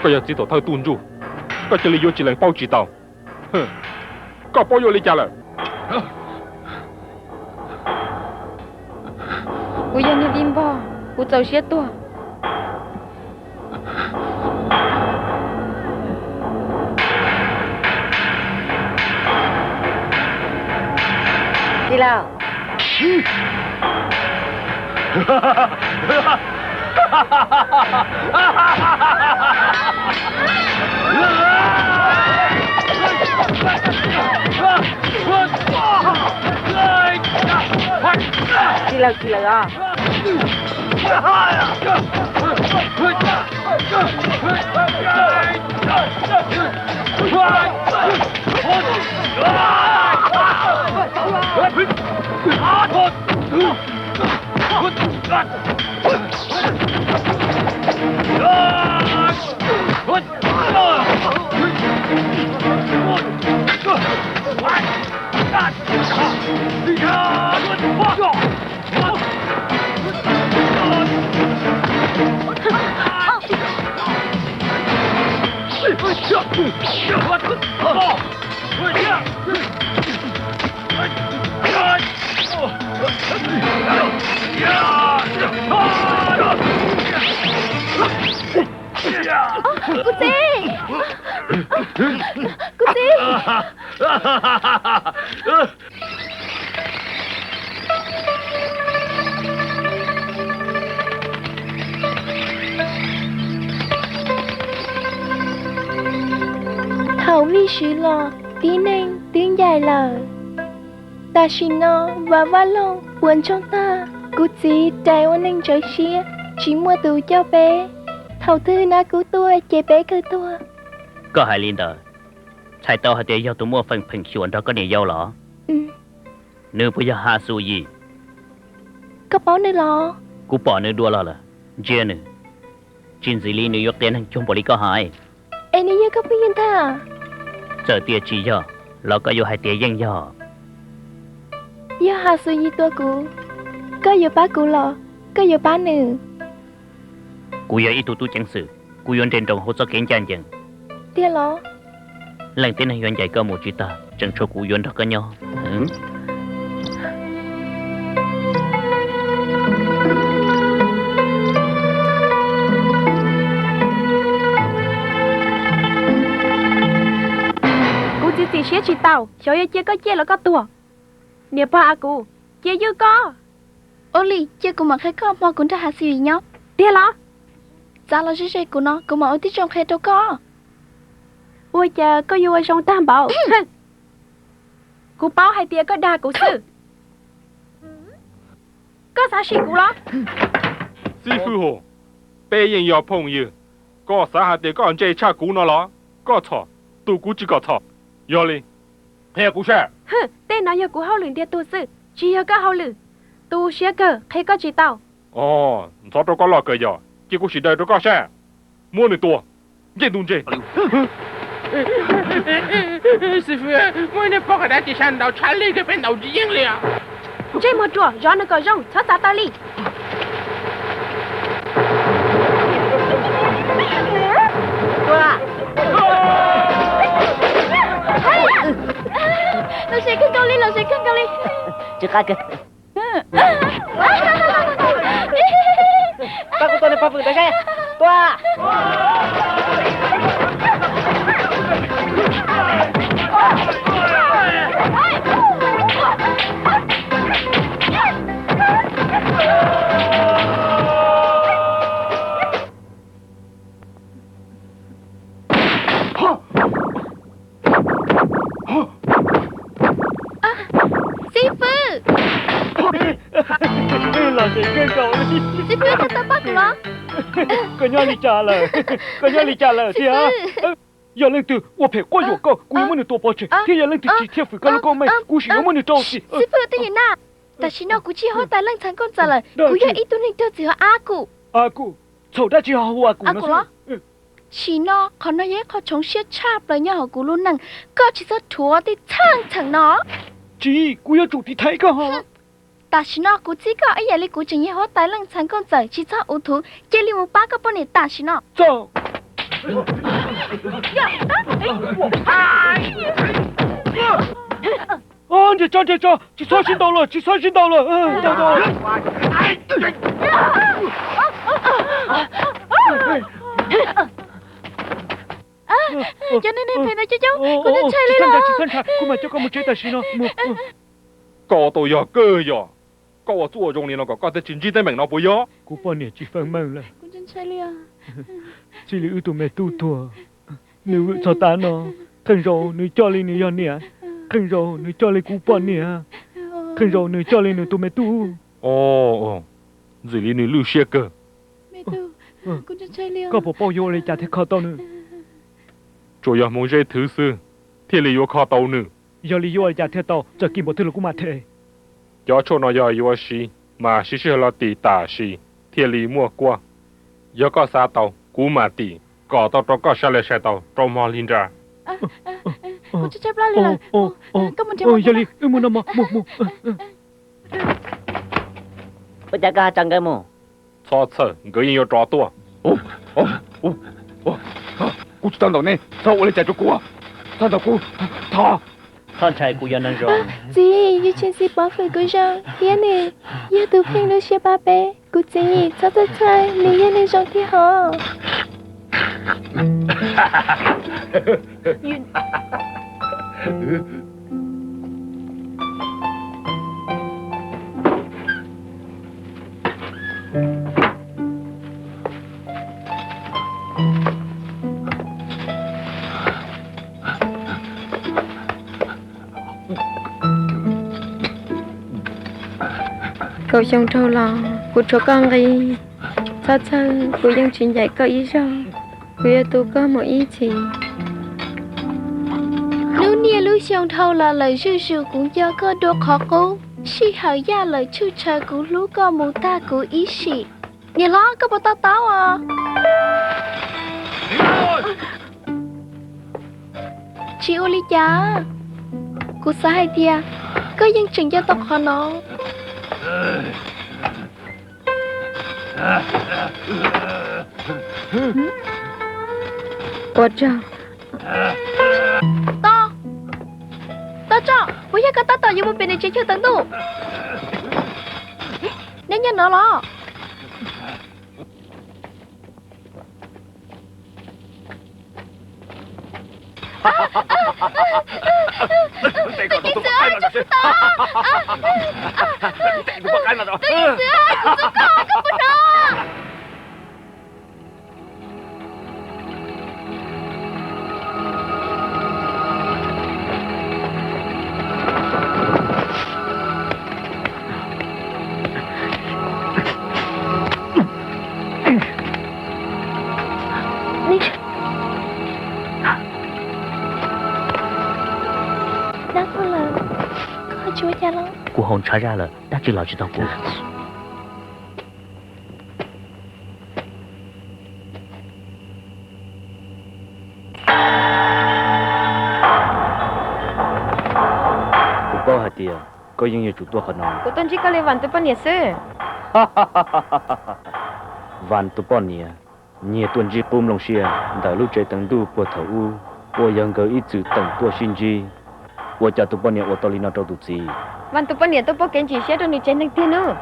Koj yog txiv tom thawj tuj ntsuj, koj cia li yuav tsis lees paub tsis tau. Koj paub yuav li cas lawm? Kuv yog niag Vij Npog, kuv txaus siab tuag. Tij laug. Tij laug, tij laug os. Kuv txiv! Kuv txiv! Thaum Vij Swv los, tib neeg twb ncaim lawm. Tam sim no Vam Vaj Loog puas ntsoog tag, kuv txiv rais ua neeg tsawv siab, tsis muaj tus coj peb. Thaum twg nab kub tuaj ces peb kawg tuag. Koj hais li ntawd, txhais tau hais tias yog tus muaj feem pheem xyuas nrog koj niam yau los? Nws puas yog Has Xus Yim? Koj paub nws los? Kuv pom nws dua los lawm, ntsia nws, tsis ntxim li nws yuav qias neeg cuag npaum li koj hais. Es nws yog koj phooj ywg ntag? Txawm tias tsis yog los koj yuav hais tias yeej yog. Yog Has Xus Yim tua kuv, koj yuav pab kuv los koj yuav pab nws? Kuv yog ib tug tub ceev xwm, kuv yuav nres nroos hauv txoj kev ncaj ncees. Tiag los? Leej tib neeg yuav ncaim koj mus tsis tag, tseem tshuav kuv yuav nrog koj nyob. Kuv txiv txim siab tsis tau, xyov yuav cia koj ciaj los koj tuag. Niam pog a kuv, cia ywj koj. Ua li cia kuv mam qhia koj hmo kuv nrog Hav Xi Yim nyob. Tiag los? Txav los ze ze kuv no kuv mam ua tib zoo qhia rau koj. Ua cas koj yuav ua zoo tag npaum? Kuv paub hais tias koj dag kuv xwb. Koj xav sim kuv los? Xib fwb Hus, peb yeej yog phooj ywg, koj xav hais tias koj ntse tshaj kuv no los? Koj txhom, tus kuv tsis kom txhom. Yog li, qhia kuv saib. Tej no yog kuv hauj lwm ntiag tug xwb, tsis yog koj hauj lwm. Tu siab kawg, qhia koj tsis tau. Ntxhov rau koj loj kawg yog, cia kuv sim daws rau koj saib. Muab nws tua, ncej ntuj ntseg. Xib fwb, muaj ib niag poj qav dab tsi sab ntaus tshaj li kawg, peb ntaus tsis yeej li. Ntsej muag ruam, zov nws kom zoo, txhob txav taw li. Los sev kawg nkaus li, los sev kawg nkaus li. Tsis qab kawg. Pab kuv tua niag pov fwm ntawd seb. Tua. Xib fwb. Los sev kawg nkaus li. Xib fwb, koj tau pab kuv los? Koj nyob li cas lawm? Koj nyob li cas lawm thiab? Yog leej twg ua phem quab yuam koj, kuv yuav muab nws tua pov tseg, thiab yog leej twg tsis thia fwm koj lub koob meej, kuv sim yuav muab nws rau txim. Xib fwb Twj Ywm Naj, tam sim no kuv tsis yog huab tais leej ntxhais nkauj ntxawm lawm, kuv yog ib tug neeg raug txim hu ua A Kus. A Kus? Txhaum dab tsi ho hu A Kus no xwb? Sim no qhov no yog ib qho tshoov siab tshaj plaws nyob hauv kuv lub neej, koj tsis txhob rhuav tej txheej txheem no. Tsis, kuv yuav tsum tiv thaiv koj. Tam sim no kuv txib koj ib yam li kuv tseem yog huab tais leej ntxhais nkauj ntxawm, tsis txhob ua thuv, cia li mus pab koj poj niam tam sim no. Txo. Nres tso, nres tso, tsis txhob sib ntaus lawm, tsis txhob sib ntaus lawm. Cov neeg phem ntawd coob coob, kuv ntshai li. Tsis txhob ntshai, kuv mam coj koj mus tsev tam sim no. Koj ua tau yog kawg yog, koj ua txuj ua zoo li no kom koj thiaj tsis ntsib teeb meem no puas yog? Kuv poj niam tsis feem meej lawm. Txij li wb tus me tub tuag, nws vwm txog tav no, qee zaus nws coj li nws yog niam, qee zaus nws coj li kuv poj niam, qee zaus nws coj li nws tus me tub. Ntxim li nws lwj siab kawg. Koj puas paub yuav ua li cas thiaj kho tau nws? Tsuas yog hmoov zeb thwv xwb thiaj li yuav kho tau nws. Yog li yuav ua li cas thiaj tau, txawm kim npaum twg los kuv mam them. Cov tshuaj no yog yuav siv, mas siv sij hawm los tim tam sim thiaj li muaj kuab. Yog koj xav tau, kuv mam tim kom tau rau koj sai li sai tau rau hmo li nra. Yog li wb mus no mog, mus mus. Ua cas koj ho tso nkawd mus? Txhob txhawj, nkawd yeej yuav rov tuaj. Kuv tsis tau ntaus nej, txhob ua li cas rau kuv, txhob ntaus kuv, thov. Txhob ntshai, kuv yog neeg zoo. Txiv, yawg Tsheej Txiv pov fwm kuv zoo thiab nws yog tus pheej lub siab pab peb. Kuv txiv, txhob txhawj txhawj, nws yog neeg zoo thiab hos. Kaum xyoo dhau los kuv rhuav koj nqi, txhob txhawj, kuv yeej tsis ncaim koj ib zaug, kuv yuav tu koj mus ib txhis. Lub niaj lub xyoo dhau los lawm zuj zus kuv nco koj dua qhov qub, sij hawm yaj lawm tshwj tshaw kuv hlub koj mus tag kuv ib sim. Niam hlob, koj puas to taub os? Tsis ua li cas, kuv xav hais tias koj yeej tseem nco tau qhov no. Ua tsaug. Tos, tos tso, puas yog koj tab tom yuav mus pem niam tsev chaw tawm ntuj? Neb nyob no los? Tus ntxhais, tus poj qaib no, tus ntxhais, tus poj qaib no, tus ntxhais, kuv tus koj, koj puas hnov? Dab tuag lawm, koj tsis ua cas los? Kuv haus ntshav zaj lawm, dab tsi los tsis tau kuv. Kuv paub hais tias koj yeej yuav tsum tuaj qhov no. Kuv tuaj ntsib koj li Vas tus poj niam xwb. Vas tus poj niam, nyias tuaj ntsib qub nplooj siab ntawm lub tsev teev ntuj puag thaum ub, uas yog nkawd ib txwm teem tuaj sib ntsib. Ua cas tus poj niam ua tau li no rau tus txiv? Vas tus poj niam tuaj pauj kev ntsim siab rau nws tsev neeg tiag nawb.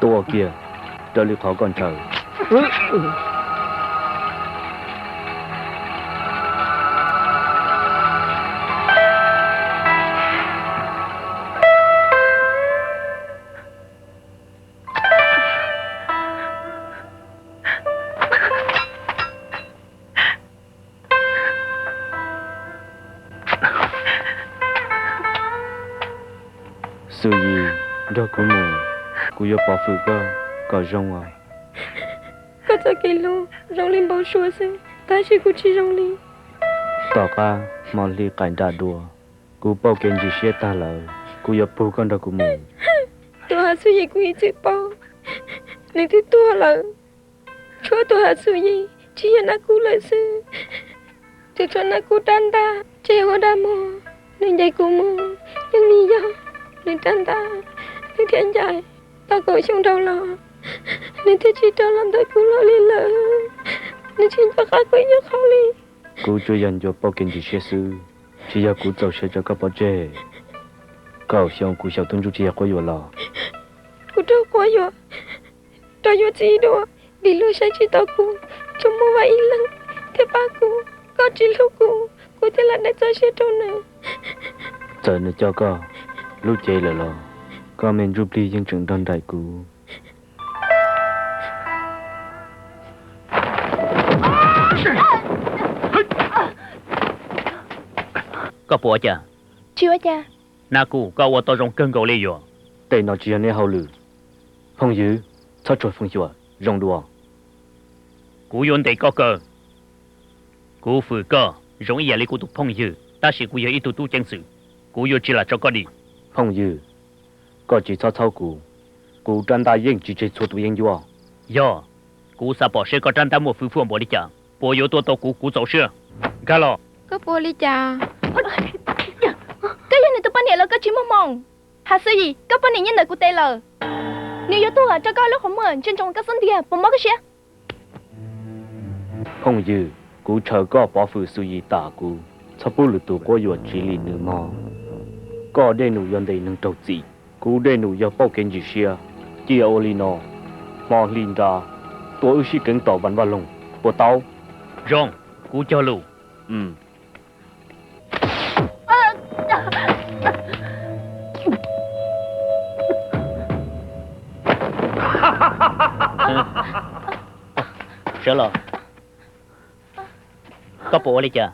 Tuaj kiag, raws li qhov koj ntshaw. Xwm Yim, nrog kuv mus, kuv yuav pov hwm koj kom zoo os. Koj txoj kev hlub zoo li npau suav xwb, tab sis kuv tsis zoo li. Tom qab hmo hli qaim nram dua, kuv pauj kev ntsim siab tag lawm, kuv yuav pug koj nrog kuv mus. Tus Hav Xwm Yim kuv ib txwm paub, nws twb tuag lawm. Tshuav tus Hav Xwm Yim tsis yog nab kub lawm xwb. Tus tshuav nab kub rab ntaj tseg ua dag mog, nws ncaim kuv mus, yeej vim yog nws rab ntaj, nws thiaj ncaim. Tau kaum xyoo dhau los, nws thiaj tsis rov los ntawm kuv hlo li lawm. Nws tsis nco qab kuv ib nyuag qho li. Kuv tsuas yog ncuav pauj kev ntsim siab xwb, tsis yog kuv txaus siab tso koj pov tseg. Kaum xyoo kuv xyaum tub ntsuj tsis yog quab yuam los? Kuv raug quab yuam, rau yuav txiv dua, vim luag saib tsis taus kuv, tsuas muaj Vas ib leeg thiaj pab kuv. Koj tsis hlub kuv, kuv thiaj lam dai txoj sia rau nws. Txawm nws coj koj lub cev lawm los, koj me ntsuj plig yeej tseem nrog nraim kuv. Koj puas ua cas? Tsis ua cas. Nab Kub, koj ua tau zoo kawg nkaus li yuav. Tej no tsis yog nej hauj lwm. Phooj ywg, txhob tsuag feej xyuam, zoo dua. Kuv yuav ntes koj kaw. Kuv hwm koj zoo ib yam li kuv tus phooj ywg, tab sis kuv yog ib tug tub ceev xwm, kuv yuav tsis lam tso koj dim. Phooj ywg, koj tsis txhob txhaub kuv. Kuv rab ntaj yeej tsis tseg txhua tus yeeb ncuab. Yog, kuv xav pom seb koj rab ntaj muaj hwj huam npaum li cas, puas yuav tua tau kuv, kuv txaus siab. Nkag los. Koj puas li cas? Koj yog nws tus poj niam los koj tsis muaj hmoo? Hav Xwm Yim, koj poj niam nyob ntawm kuv tes lawm. Nws yuav tuag rau koj lub qhov muag ntsia ntsoov koj xub ntiag, puas mob koj siab? Phooj ywg, kuv ntshaw koj pov hwm Xwm Yim tam kuv, txhob pub lwm tus quab yuam tsiv li nws mog. Koj dej num yog ntes neeg raug txim, kuv dej num yog pauj kev ntsim siab. Cia ua li no, hmo hli nra tuaj wb sib keev tom Vas Vaj Loog, puas tau? Zoo, kuv cog lus. Sawv los. Koj puas ua li cas?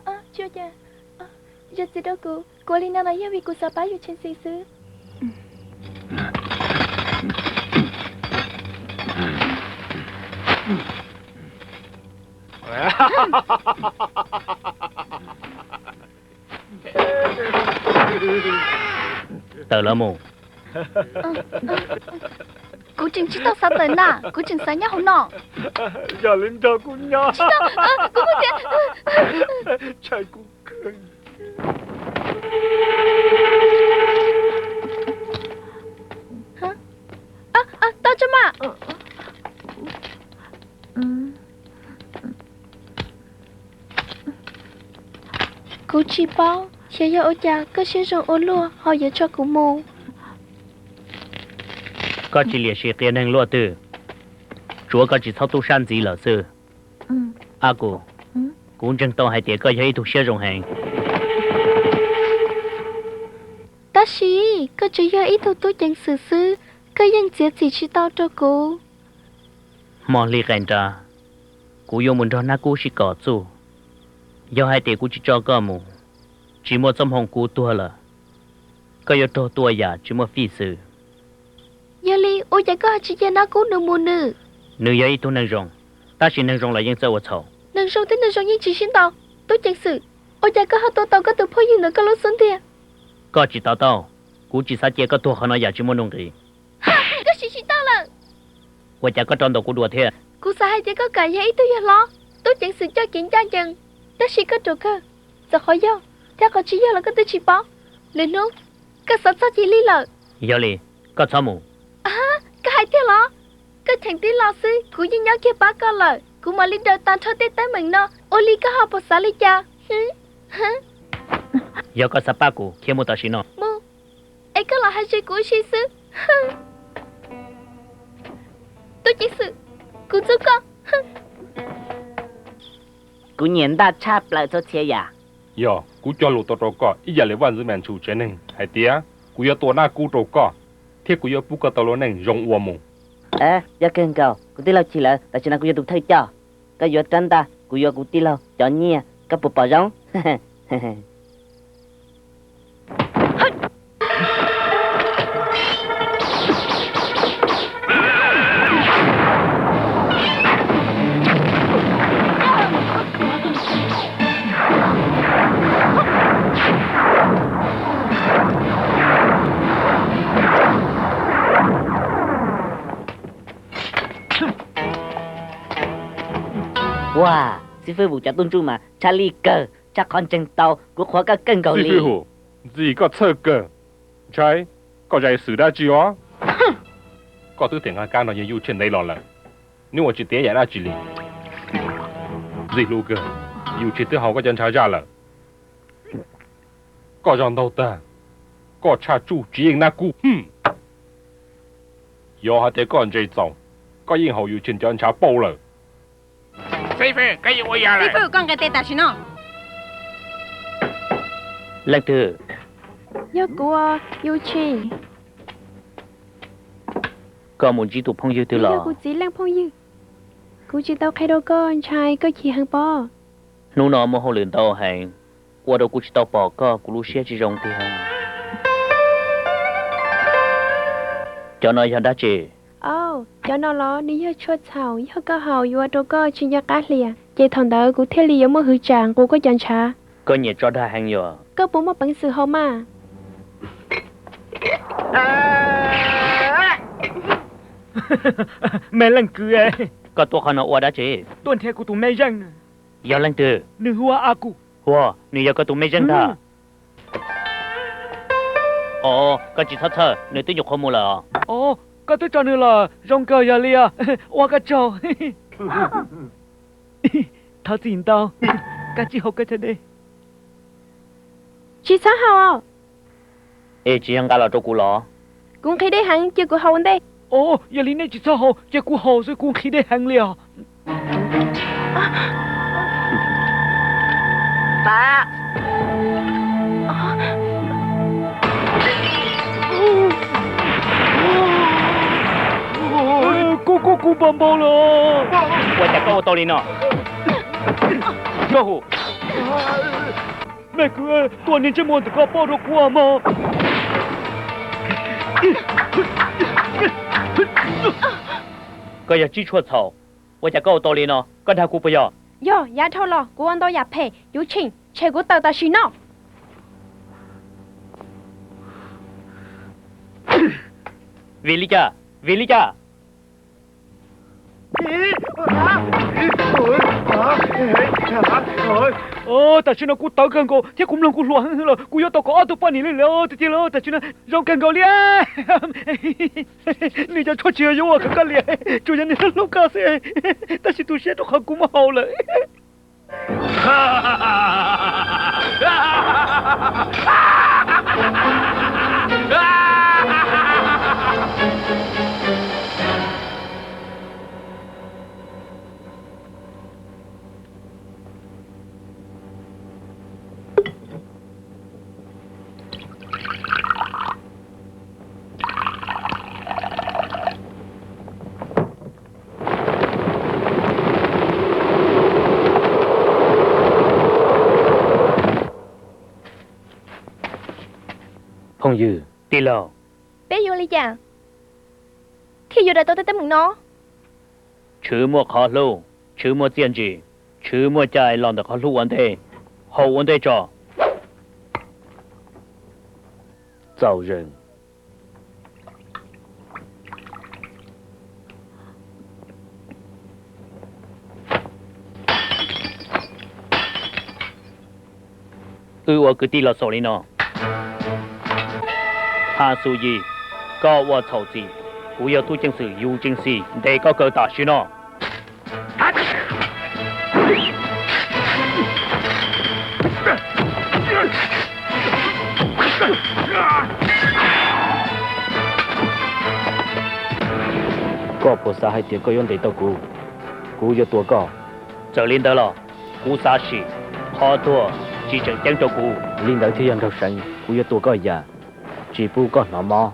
Zam txim rau kuv, kuv ua li no los yog vim kuv xav pab Yuav Tsheej Xis xwb. Tawm los mus. Kuv tseem tsis tau xav tawm na, kuv tseem xav nyob hauv no. Yog li nrog kuv nyob. Tsis tau, kuv muaj tias. Ntshai kuv kawg. Tau tso mas. Kuv tsis paub, xyov yog ua cas koj siab zoo ua luaj ho yuav tso kuv mus. Koj tsis liam sim qhia neeg luaj twg, tsuav koj tsis txhob tub sab ntxiv lawm xwb. Aku, kuv ntseeg tau hais tias koj yog ib tug siab zoo heev. Tab sis koj tsuas yog ib tug tub ceev xwm xwb, koj yeej txiav txim tsis tau rau kuv. Hmo hli qee nrab, kuv yuav mus nrog Nab Kub sib kom txuj. Yog hais tias kuv tsis tso koj mus, tsis muaj txoj hmoo kuv tuag lawm, koj yuav raug tua yam tsis muaj fij xwm. Yog li ua cas koj ho tsis cia Nab Kub nws mus nws? Nws yog ib tug neeg zoo, tab sis neeg zoo los yeej txawj ua txhaum. Neeg zoo thiab neeg zoo yeej tsis sib ntaus. Tub ceev xwm, ua cas koj ho tua tau koj tus phooj ywg ntawm koj lub xub ntiag? Koj tsis to taub, kuv tsis xav cia koj tuag qhov no yam tsis muaj nuj nqis. Koj siv tsis tau lawm. Ua cas koj rov ntaus kuv dua thiab? Kuv xav hais tias koj kam yog ib tug yawg hlob, tub ceev xwm coj kev ncaj ncees, tab sis koj ruam kawg. Txawm qhov yog thiab qhov tsis yog los koj twb tsis paub. Lwm hnub koj xav txog cia li lawm. Yog li, koj txhob mus. Koj hais tiag los? Koj cheem tib lo xwb kuv yeej nyob kiag pab koj lawm. Kuv mam li daws tag nrho tej teeb meem no, ua li koj ho puas xav li cas? Yog koj xav pab kuv, khiav mus tam sim no. Mus, es koj los hais ze kuv ua si xwb. Tub ceev xwm, kuv txub koj. Kuv nyiam ntaj tshaj plaws txhua txhia yam. Yog kuv cog lus tau rau koj ib yam li vaj ntxwv Mas Ntshus tsev neeg hais tias kuv yuav tua Nab Kub rau koj, thiab kuv yuav pub koj tau lub neej zoo ua mus. Yog kawg nkaus, kuv tij laug Chim lawm, tam sim no kuv yog tus thawj coj. Koj yuav rab ntaj, kuv yuav kuv tij laug cov nyiaj, koj puas pom zoo? Ua, xib fwb Vus cov tub ntsuj mas tshaj lij kawg, tshaj qhov ntseeg tau, kuv qhuas koj kawg nkaus li. Xib fwb Vus, ntxim koj txhawj kawg. Ntshai, koj zais xwm dab tsi os? Koj twb them nqaj kab nrog yawg Yuj Tsheej ntev los lawm, nws ua tsis tiav yam dab tsi li. Ntxim hlub kawg, Yuj Tsheej twb haus koj cov ntshav zaj lawm. Koj zog ntaug tag, koj tshaj tsuj tsis yeej Nab Kub. Yog hais tias koj ntse txaus, koj yeej haus Yuj Tsheej cov ntshav pauj lawm. Xib fwb, koj nqis tes tam sim no. Leej twg? Yog kuv, Yuj Tsheej. Koj mus ntsib tus phooj ywg twg los? Yog kuv txiv leej phooj ywg. Kuv tsis tau qhia rau koj, ntshai koj chim heev pob. Hnub no muaj hauj lwm ntau heev, ua rau kuv tsis tau pom koj, kuv lub siab tsis zoo tiag. Cov no yog dab tsi? Au, cov no los nws yog tshuaj txhaum, yog koj haus yuav ua rau koj tsis nco qab hlias, ces thaum ntawd kuv thiaj li yuav muaj hwv tsam nqus koj cov ntshav. Koj nyiam tso dag heev yuav. Koj puas muaj peev xwm haus mas? Me leej kwv, koj tuaj qhov no ua dab tsi? Tuaj nrhiav kuv tus me zeej. Yog leej twg? Nws hu ua Aku. Hu, nws yog koj tus me zeej ntag. Os, koj tsis txhob txhawj, nws twb nyuam qhuav mus lawm os. Os, koj twb tso nws lawm, zoo kawg yog li os. Ua koj tsaug. Thov txim ntau, koj tsis haus koj cov dej. Tsis txhob haus. Es tsis yog nqa los rau kuv los? Kuv nqhis dej heev, cia kuv haus ua ntej. Os, yog li nej tsis txhob haus, cia kuv haus xwb, kuv nqhis dej heev li os. Kub kub kub npau npau lawm. Ua cas koj ua tau li no? Koj hu. Me kwv, tua niag ntsej muag ntawm koj pauj rau kuv mog. Koj yog tsib tshuaj txhaum, ua cas koj ua tau li no? Koj dag kuv puas yog? Yog, yav dhau los kuv ua ntau yam phem, Yuv Tsheej, tshem kuv tawm tam sim no. Vim li cas? Vim li cas? Tam sim no kuv tawv kawg nkaus thiab kuv mloog kuv hluas heev lawm, kuv yuav tau kom ob tug poj niam li lawm tiag tiag lawm. Tam sim no zoo kawg nkaus li. Nws cov tshuaj tsis yuav ua kom koj liam, tsuas yog nws hlub koj xwb, tab sis tu siab rau qhov kuv muab haus lawm. Phooj ywg, tij laug, peb yuav ua li cas thiaj yuav daws tau tej teeb meem no? Tshwm muaj qhov hlub, tshwm muaj txiaj ntsig, tshwm muaj cai los ntawm qhov hlub ua ntej, haum ua ntej tso. Txaus zees. Wb ua kwv tij los xaus li no. Ha Xu Yis, koj ua txhaum txim, kuv yog tub ceev xwm Yus Tsees Xis ntes koj kaw tam sim no. Koj puas xav hais tias koj yuav ntes tau kuv? Kuv yuav tua koj. Txawm li ntawd los kuv xav sim, qhov tuag tsis tseem ceeb rau kuv. Li ntawd thiaj yog nraug seev, kuv yuav tua koj yam tsis pub koj hnov mob.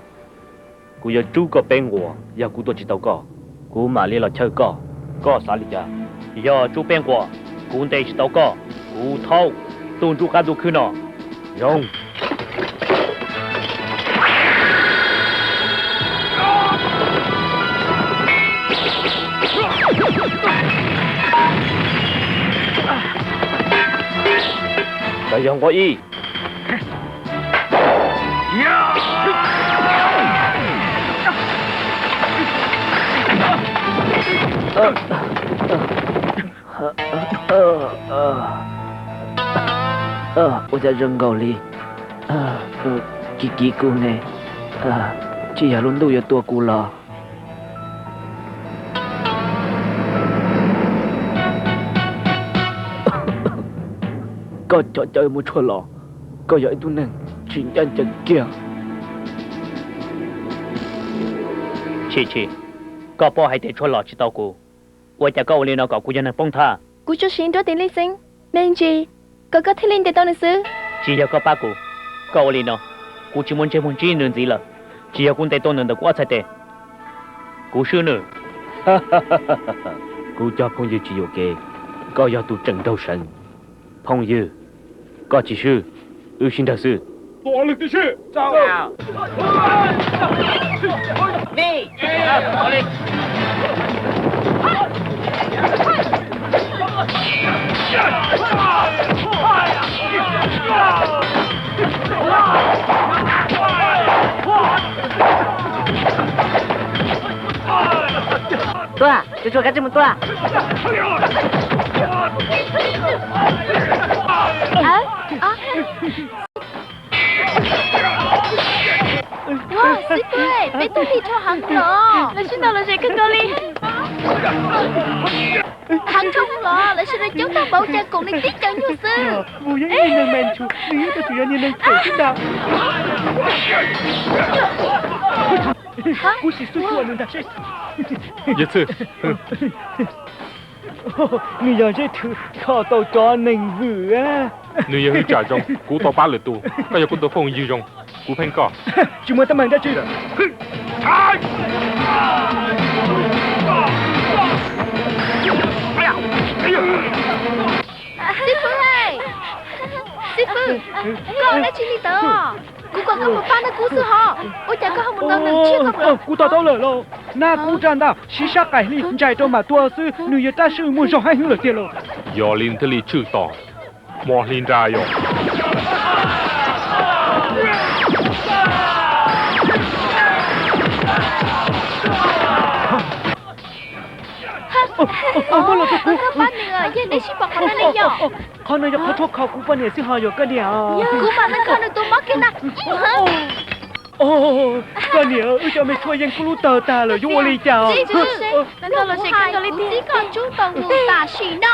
Kuv yuav rub koj peb nquas, yog kuv tua tsis tau koj, kuv mam li los chawj koj. Koj xav li cas? Yog rub peb nquas kuv ntes tsis tau koj, kuv thaub tuaj nruab qab ntuj khwb no. Zoo. Ntawd yog nqua ib. Ua cas zoo nkaus li kiv kiv kuv ne, tsis yog lub ntuj yuav tua kuv los? Koj cov cawv muaj tshuaj los, koj yog ib tug neeg tsis ncaj ncees kiag. Chim chim, koj paub hais tias tshuaj los tsis tau kuv, ua cas koj ua li no kom kuv cov neeg poob thaj? Kuv tsuas siv nruab tis lij xeeb me ntsis kom koj thiaj li ntes tau nws xwb. Tsis yog koj pab kuv, koj ua li no, kuv tsis muaj ntsej muag ntsib nws ntxiv lawm. Tsis yog kuv ntes tau nws ntawm kuv ob txhais tes, kuv swb nws. Kuv cov phooj ywg tsis yuam kev, koj yog tus tseem nraug seev. Phooj ywg, koj tsis swb, wb sib nrag xwb. Tuaj, tus tshuaj kav tsij mus tuaj. Xib fwb, peb tuaj lig dhau heev los. Lawv sib ntaus lom zem kawg nkaus li. Heev dhau los, lawv sawv daws coob tag npaum cas koom li tib co nyuag xwb. Kuv sim xub tuaj nws ntag seb. Yawg Txwj, nws yog zeb thwm kho tau cov neeg vwm. Nws yog hwj tsam zoo, kuv tau pab lwm tus, koj yog kuv tus phooj ywg zoo, kuv pheej koj. Tsis muaj teeb meem dab tsi. Xib fwb, xib fwb, koj dab tsi li ntawd? Kuv kom koj mus pab nws kuv xwb hos, ua cas koj ho mus ntaus neeg tshiab ko? Kuv to taub lawm lauj, nab kub raj ntaj siv sab qaim hli ntsais rau mam tua xwb, nws yog rab sij muaj zog heev lawm tiag lauj. Yog li thiaj li tshwj tos, hmo hli nra yom. Muab los rau kuv. Koj pab nws, yog neb sib pom qhov no ne yom? Qhov no yog qhov tshuaj kho kuv poj niam xwb ho yog koj niam. Kuv mam li kho nws tus mob kiag na. Koj niam, wb cov me tshuaj yeej kub lub tawg tag lawm, yuav ua li cas? Kuv txib koj tsub tau nws tam sim no.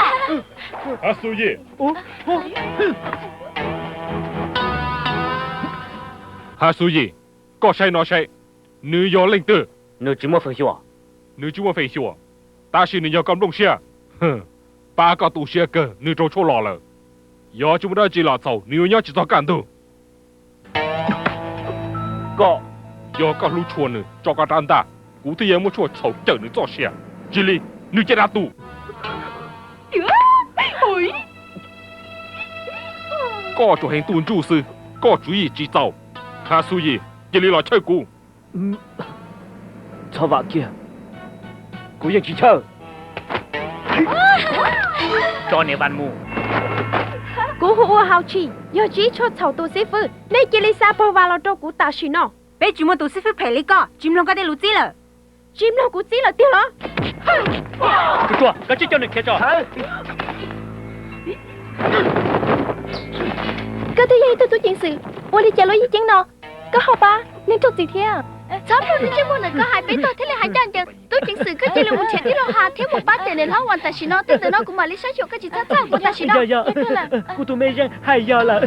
Xu Yis, ua Has Xus Yim, koj saib no saib, nws yog leej twg? Nws tsis muaj feem xyuam. Nws tsis muaj feem xyuam, tab sis nws yog koj nplooj siab. Pab koj tu siab kawg nws raug tshuaj los lawm. Yog tsis muaj dab tsi los txhaum nws yuav nyob tsis txog kaj ntug. Koj, yog koj hlub tshua nws tso koj rab ntaj, kuv thiaj yuav muab tshuaj txhaum cawm nws txoj sia. Cia li, nws caj dab tu. Koj tsuas heev tu ntsuj xwb, koj tswv yim tsis txaus. Has Xus Yim, cia li los chawj kuv. Txhob vam kiag, kuv yeej tsis chawj. Tso niam Vas mus. Kuv hu ua Hauv Tshis, yog tsib tshuaj txhaum tus xib fwb. Nej cia li xa pog Vas los rau kuv tam sim no. Peb tsis muaj tus xib fwb phem li koj, tsis mloog koj tej lus txib lawm. Tsis mloog kuv txib lawm tiag los? Tus ruam, koj tsij coj nws khiav tso. Koj twb yog ib tug tub ceev xwm, ua li cas luag yeej ceeb no? Koj ho pab nws raug txim thiab. Txhob plhom ntsej muag ntawm koj hais, peb tog thiaj li hais ncaj ncees. Tub ceev xwm, koj cia li mus nrhiav tij laug Has thiab mus pab cawm niam hlob Vas tam sim no. Tej ntawm no kuv mam li saib xyuas, koj tsis txhob txhawj, mus tam sim no. Yog, yog, kuv tus me zeej hais yog lawm.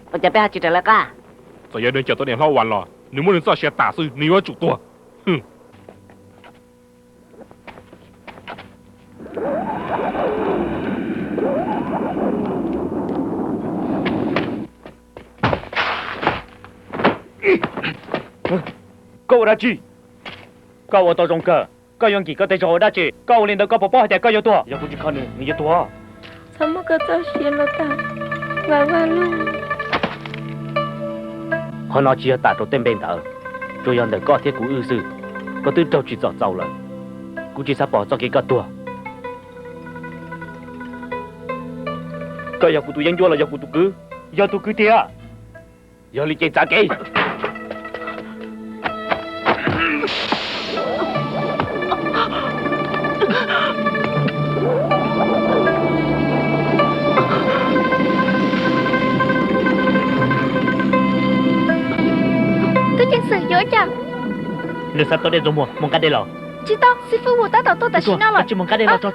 Ua cas peb ho tsis raws lawv qab? Txawm yog nws cawm tau niam hlob Vas los nws muab nws txoj sia tas xwb, nws yuav tsum tuag. Koj ua dab tsi? Koj ua tau zoo kawg, koj yuav nkim koj tej zog ua dab tsi? Koj ua li ntawd koj puas paub hais tias koj yuav tuag? Yog kuv tsis kho nws, nws yuav tuag. Txhob muab koj txoj sia los tag, Vam Vaj Looj. Qhov no tsis yog tam rau tej npe ntawd, tsuas yog ntawm koj thiab kuv wb xwb. Koj twb raug tsim txom txaus lawm, kuv tsis xav pom txoj kev koj tuag. Koj yog kuv tus yeeb ncuab los yog kuv tus kwv? Yog tus kwv tiag. Yog li ces txav kev. Tub ceev xwm, yuav ua cas? Nws xav tau dej ntxuag muag, mus nqa dej los. Tsis tau, xib fwb Wu tab tom tuaj tam sim no lawm. Tsis mus nqa dej los tso.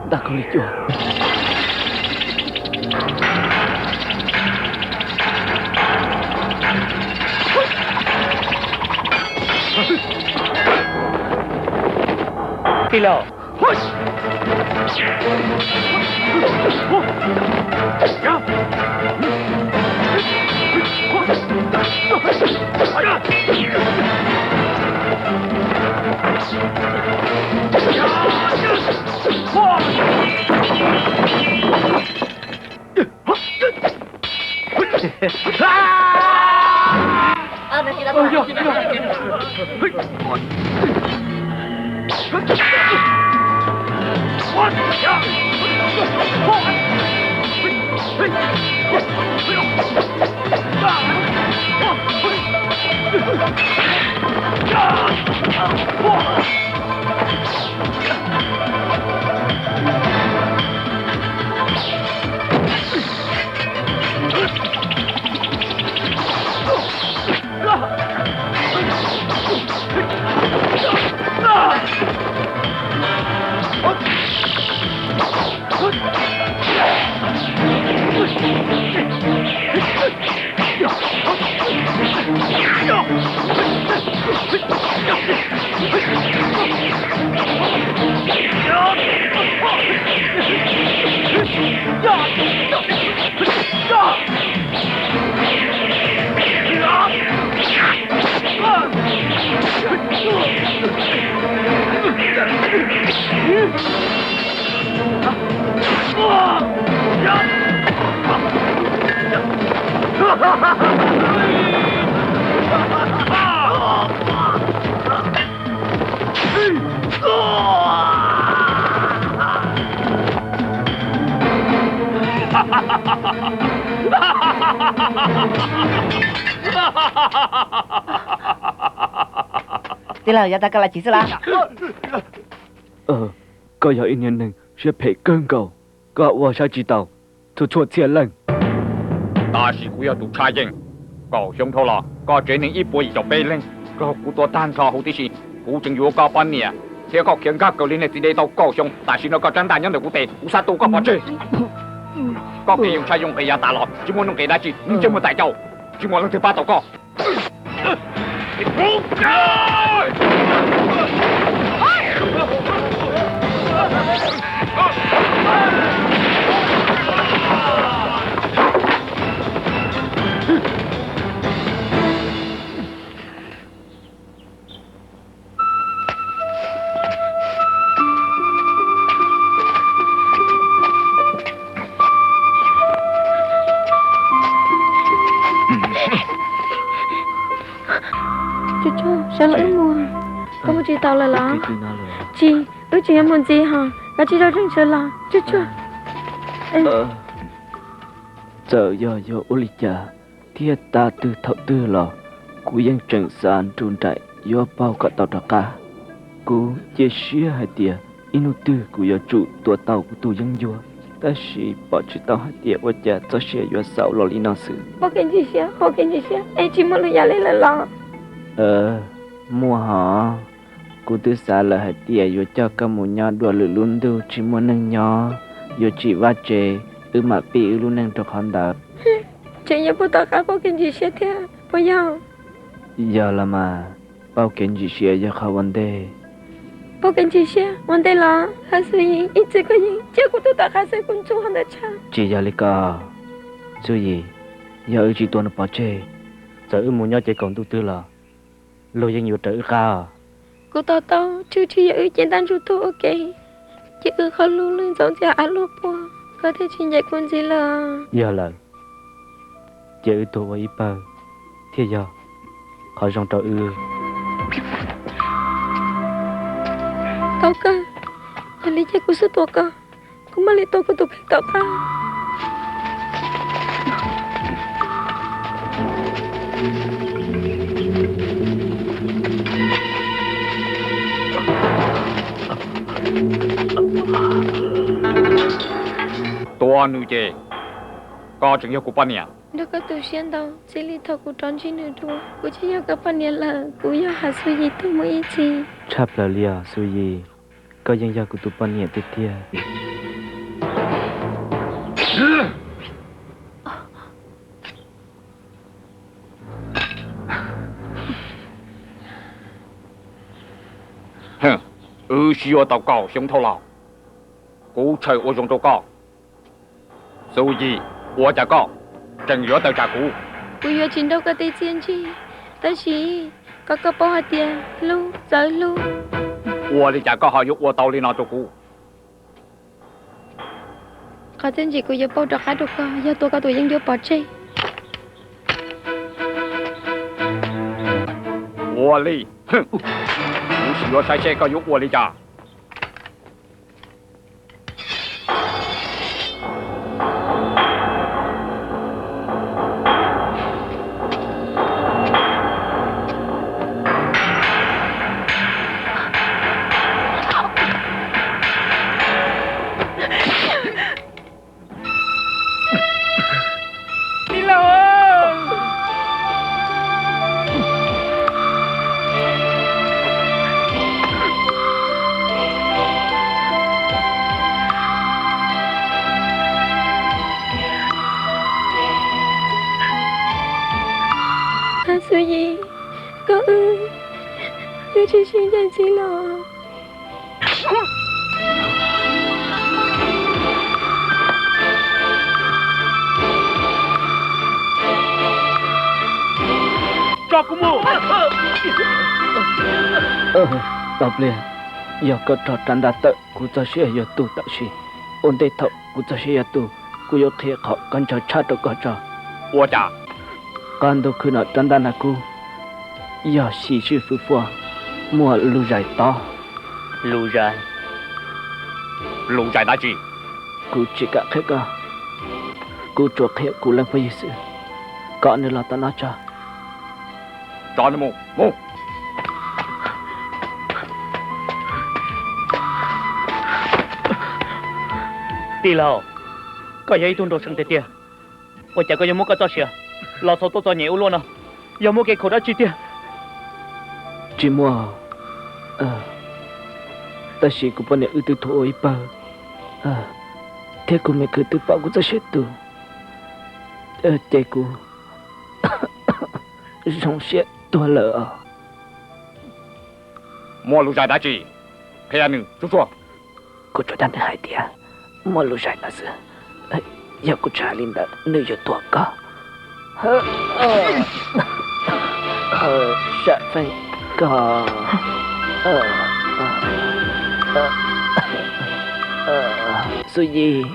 Ntaj Kaub Lis Cuaj. Tij laug. Tij laug, yav tag koj los tsev xwb las? Koj yog ib niag neeg siab phem kawg nkaus, koj ua saib tsis taus txhua txhua txhia leej. Tab sis kuv yog tus tshaj yeej. Kaum xyoo dhau los koj tsev neeg ib puas yim caum peb leeg raug kuv tua tag nrho huv tib si. Kuv tseem yuav koj poj niam thiab koj khiav nkag kaw li niag txiv dev tau kaum xyoo, tam sim no koj rab ntaj nyob ntawm kuv tes, kuv xav tua koj pov tseg. Koj kev yoo tshaj yoo nqis yav tas los tsis muaj nuj nqis dab tsi, ntsej muag daim cau, tsis muaj leej twg pab tau koj. Tsuag tsuag, sawv los wb mus. Koj mus tsis tau lawm los? Tsis, wb tseem yuav mus ntxiv hos, koj tsis tau zeeg sawv los. Tsuag tsuag. Txawm yog yuav ua li cas thiab tag twg thaum twg los kuv yeej tseem xav nrug nraim yuav pauj kom tau rov qab. Kuv cia siab hais tias ib hnub twg kuv yuav tsum tua tau kuv tus yeeb ncuab, tab sis pom tsis tau hais tias ua cas txoj sia yuav xaus los li no xwb. Pauj kev ntxim siab, pauj kev ntxim siab, es tsis muaj lwm yam li lawm los? Muaj hos, kuv twb xav lawm hais tias yuav coj koj mus nyob dua lwm lub ntuj tsis muaj neeg nyob, yuav tsim vaj tse, wb mam pib wb lub neej rau qhov ntawd. Tseem yuav pauj tom qab pauj kev ntxim siab thiab puas yog? Yog los mas, pauj kev ntxim siab yog qhov ua ntej. Pauj kev ntxim siab ua ntej los? Hab Xub Yim, ib txwm koj yeej cia kuv tuag tom qab xwb, kuv ntxub qhov ntawd tshaj. Tsis yog li ko, Xub Yim, yog wb tsis tua nws pov tseg, txawm wb mus nyob ces kaum ntuj twg los luag yeej yuav raws wb qab os. Kuv to taub tshwj tshwj yog wb cia Ntaj Ntsuj Tuag ua ke, ces wb qhov lub lwj ntxoov ntxiag av luag puag, koj thiaj tsis ncaim kuv ntxiv lawm. Yog lawm, ces wb tuag ua ib pawg thiaj yog qhov zoo rau wb. Tau kawg, yog li ces kuv xub tua koj, kuv mam li tua kuv tus kheej tom qab. Tua nws ces koj tseem yog kuv poj niam. Nrog koj tu siab ntau, txij li thaum kuv rov ntsib nws dua, kuv tsis yog koj poj niam lawm, kuv yog Hav Xu Yis tus muaj ib txhis. Tshaj plaws li os Xu Yis, koj yeej yog kuv tus poj niam tiag tiag. Wb sib yuav tau kaum xyoo dhau los, kuv tshawm ua zoo rau koj. Xu Yis, ua cas koj tseem yuav tawm tsam kuv? Kuv yuav tsis nrauj koj tej txiaj ntsig, tab sis kom koj paub hais tias hlub txawv hlub. Ua li cas koj ho yuav ua tau li no rau kuv? Qhov txiaj ntsig kuv yuav pauj rov qab rau koj yog tua koj tus yeeb ncuab pov tseg. Ua li, kuv sim yuav saib seb koj yuav ua li cas. Tij laug, Xu Yim, koj wb, wb tsis sib ncaim ntxiv los. Tso kuv mus. Tau pliag, yog koj rov rab ntaj tawm kuv txoj sia yuav tu tam sim. Ua ntej thaum kuv txoj sia yuav tu, kuv yuav qhia qhov koj ntshaw tshaj rau koj tso. Ua cas? Qab ntuj khwb no rab ntaj nag kub yog xyim swm fwj fuaj, muaj lus zais tob. Lus zais? Lus zais dab tsi? Kuv tsis kam qhia koj, kuv tsuas qhia kuv leej phooj ywg xwb. Kom nws los tom no tso. Tso nws mus, mus. Tij laug, koj yog ib tug nraug seev tiag tiag, ua cas koj yuav muab koj txoj sia los xaus tuaj txom nyem ua luaj no? Yog muaj kev khuam dab tsi tiag? Tsis muaj, tab sis kuv poj niam wb twb tuag ua ib pawg, thiab kuv me kwv twb pom kuv txoj sia tu, ces kuv zoo siab tuag lawm os. Muaj lus zais dab tsi? Qhia nws tsuag tsuag. Kuv tsuas dag nws hais tias muaj lus zais no xwb, yog kuv tsis hais li ntawd nws yuav tuag koj. Sam Feej koj. Xu Yim.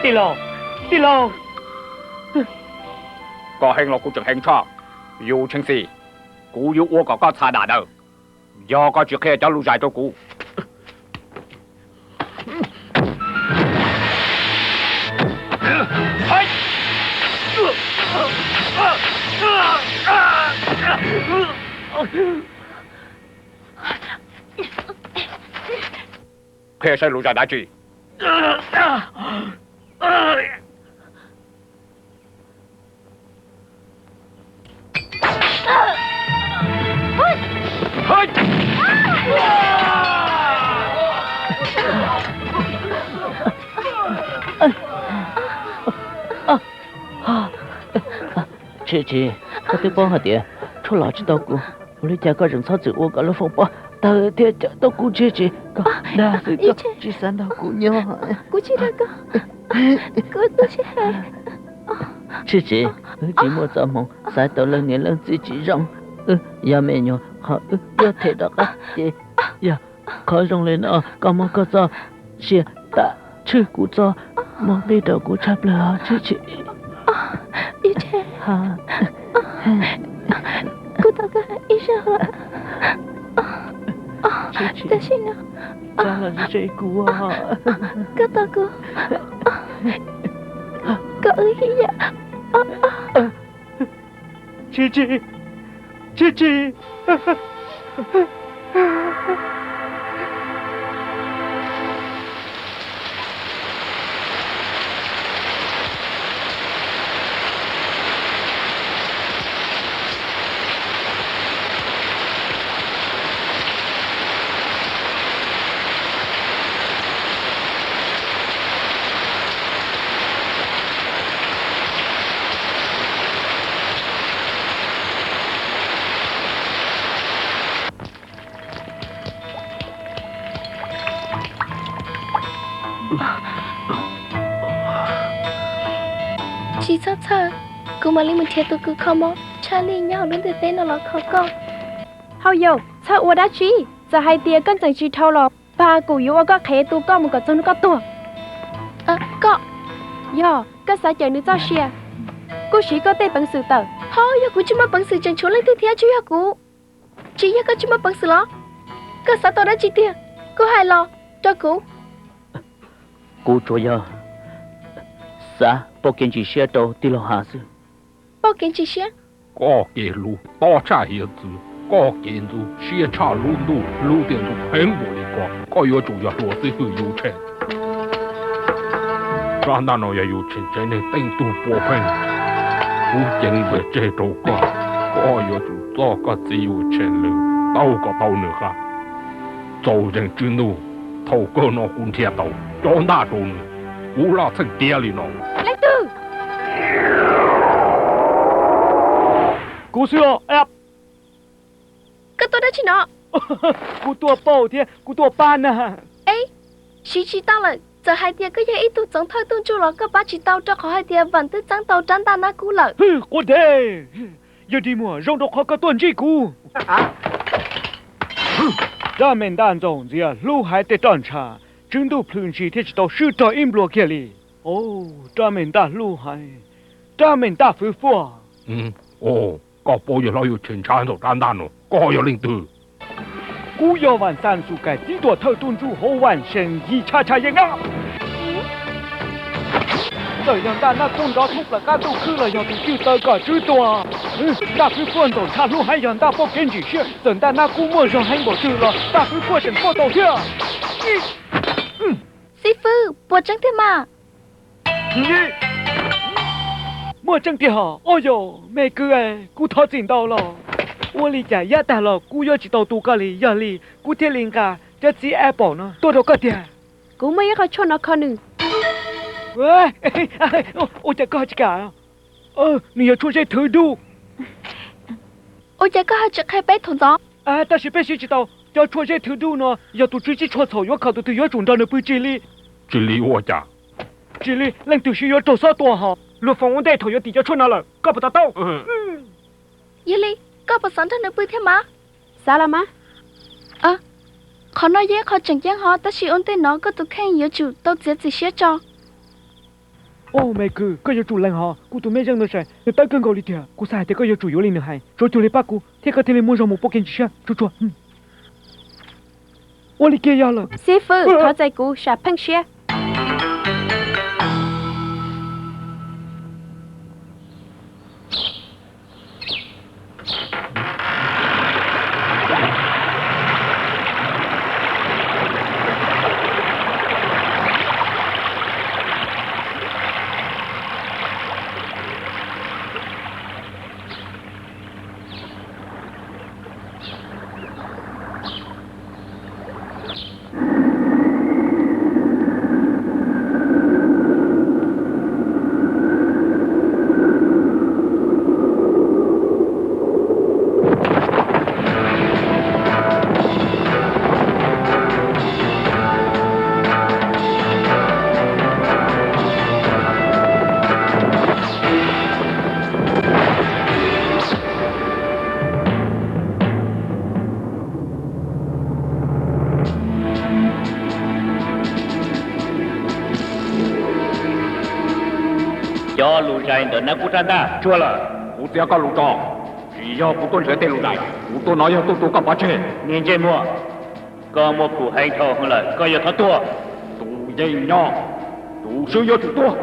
Tij laug, tij laug. Koj heev los kuv tseem heev tshaj. Yus Tsheej Xis, kuv yuav ua kom koj txha dam ntawd, yog koj tsis qhia cov lus zais rau kuv. Qhia saib lus zais dab tsi? Tshis tsis, koj twb paub hais tias tshuaj los tsis tau kuv, ua li cas koj tseem txhob txwm ua kom lub foom pob tawg thiab cawm tau kuv? Tshis tsis, koj dag xwb, koj tsis xav nrog kuv nyob. Kuv tsis dag koj, kuv tsis hais. Tshis tsis, wb tsis muaj txoj hmoov xaiv tau leej niam leej txiv tsis zoo. Wb yog me nyuam, qhov wb yuav them rov qab ces yog qhov zoo li no. Koj muab koj txoj sia tawm, tshwj kuv txoj, muab nqis rau kuv tshaj plaws os Tshis tsis. Kuv thov koj ib zaug, tam sim no, koj thov kuv, koj wb ib yam. Tshis tsis, Tshis tsis. Tsis txhob txhawj, kuv mam li mus nrhiav tus kws kho mob tshaj lij nyob hauv lub ntiaj teb no los kho koj. Hauj Yaus, txhawj ua dab tsi? Txawm hais tias koj ntxeev tsis dhau los Pag Kum yuav ua koj qhev tu koj mus kom txog hnub koj tuag. Koj, yog koj xav cawm nws txoj sia, kuj siv koj tej peev xwm tawm. Ho yog kuv tsis muaj peev xwm tseem tshuav leej twg thiab tsis yog kuv. Tsis yog koj tsis muaj peev xwm los? Koj xav tau dab tsi tiag? Koj hais los rau kuv. Kuv tsuas yog xav pauj kev ntsis siab rau tij laug Hav xwb. Pauj kev ntsis siab? Koj kev hlub tob tshaj hiav txwv, koj kev ntxub siab tshaj lub ntuj, hlub thiab ntxub heev npaum li ko, koj yuav tsum yog hluas xib fwb Yu Tsheej. Rab ntaj no yog Yu Tsheej tsev neeg teej tug puav pheej, kuv ceev npawg tseg rau koj, koj yuav tsum txoj koj txiv Yu Tsheej lwm tau kom tau nws qab. Txaus zeeg tswb ntuj, thaum kawg no kuv nrhiav tau cov ntaj rau nws, kuv laj txheej tiav li no. Leej twg? Kuv xwb os. Koj tua dab tsi no? Kuv tua paum thiab kuv tua pab na. Es, siv tsis tau lawm, txawm hais tias koj yog ib tug txoov thawj tuj ntsuj los koj pab tsis tau rau qhov hais tias Vam twb txeeb tau rab ntaj nab kub lawm. Quav deg, yog dig muag zoo rau qhov koj tuaj ntsib kuv. Rab me ntaj ntxaum ntxias hlub haiv tej roj ntsha, tswb ntuj plhws ntshis thiaj tsis tau swb rog ib nplua kiag li. Rab me ntaj hlub haiv, rab me ntaj fwv fuaj. Koj paub yawg hlob Yu Tsheej ntshav ntxaum rab ntaj no, koj yog leej twg? Kuv yog Vam Xaj Xus Kais txiv tuam thawj tuj ntsuj hauv Vam Seem Yig Tsha Tsha Yeej na. Txawm yog ntaj nab kub nrov thoob plaws qab ntuj khwb los yog tus cwj taw kom tswb tua. Ntaj fwv fuaj ntxaum ntsha hlub haiv yog ntaj pauj kev ntsim siab, txawm ntaj nab kub muaj zog heev npaum twg los ntaj fwv fuaj tseem pauj tau thiab. Xib fwb, puas tseeb thiab mas? Muaj tseeb tiag hos. Oj yos, me kwv, kuv thov txim ntau los. Ua li cas yav tag los kuv yuav tsis tau tu koj li, yog li kuv thiaj li nqa cov txiv apple no tuaj rau koj tiag. Kuv muaj ib qho tshuaj no kho nws. Ua cas koj tsis kam? Nws yog tshuaj zeb thwv dub. Ua cas koj ho tsis qhia peb thaum ntxov? Tab sis peb siv tsis tau. Cov tshuaj zeb thwv dub no yog tus tswv tsib tshuaj txhaum yuav kho tus twg yuav tsum nrog nws pw tsis li. Tsis li ua cas? Tsis li, leej twg siv yuav raug xob tua hos. Luag foom ua ntej thaum yuav tim cov tshuaj no lawm, koj puas to taub? Yog li, koj puas xav nrog nws pw thiab mas? Xav los mas. Qhov no yog ib qho tseem ceeb hos, tab sis ua ntej no koj tus kheej yuav tsum tau txiav txim siab tso. Oj, me kwv, koj yuav tsum lees hos, kuv tus mej zeej ntawd sai, nws tawv kawg nkaus li tiag. Kuv xav hais tias koj yuav tsum yuav li nws hais, tsuav cuag li pab kuv thiab koj thiaj li muaj zog mus pauj kev ntsim siab tsuag tsuag. Ua li kiag yog lawm. Xib fwb, thov txais kuv sam pheej siab. Cov lus zais ntawm nab kub rab ntaj tsuag lawm. Kuv txiav koj lus tso. Tsis yog kuv tuaj nrhiav tej lus zais, kuv tuaj no yog tuaj tua koj pov tseg. Niag ntsej muag, koj muaj khum heev dhau hwv lawm, koj yuav thov tuag. Tus yeej nyob, tus swb yuav tsum tuag.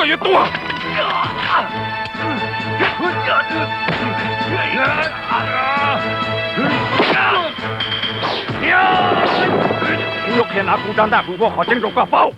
Koj yuav tuag. Kuv yuav qhia nav kuv rab ntaj qhwv npua qhov tseeb rau koj paub.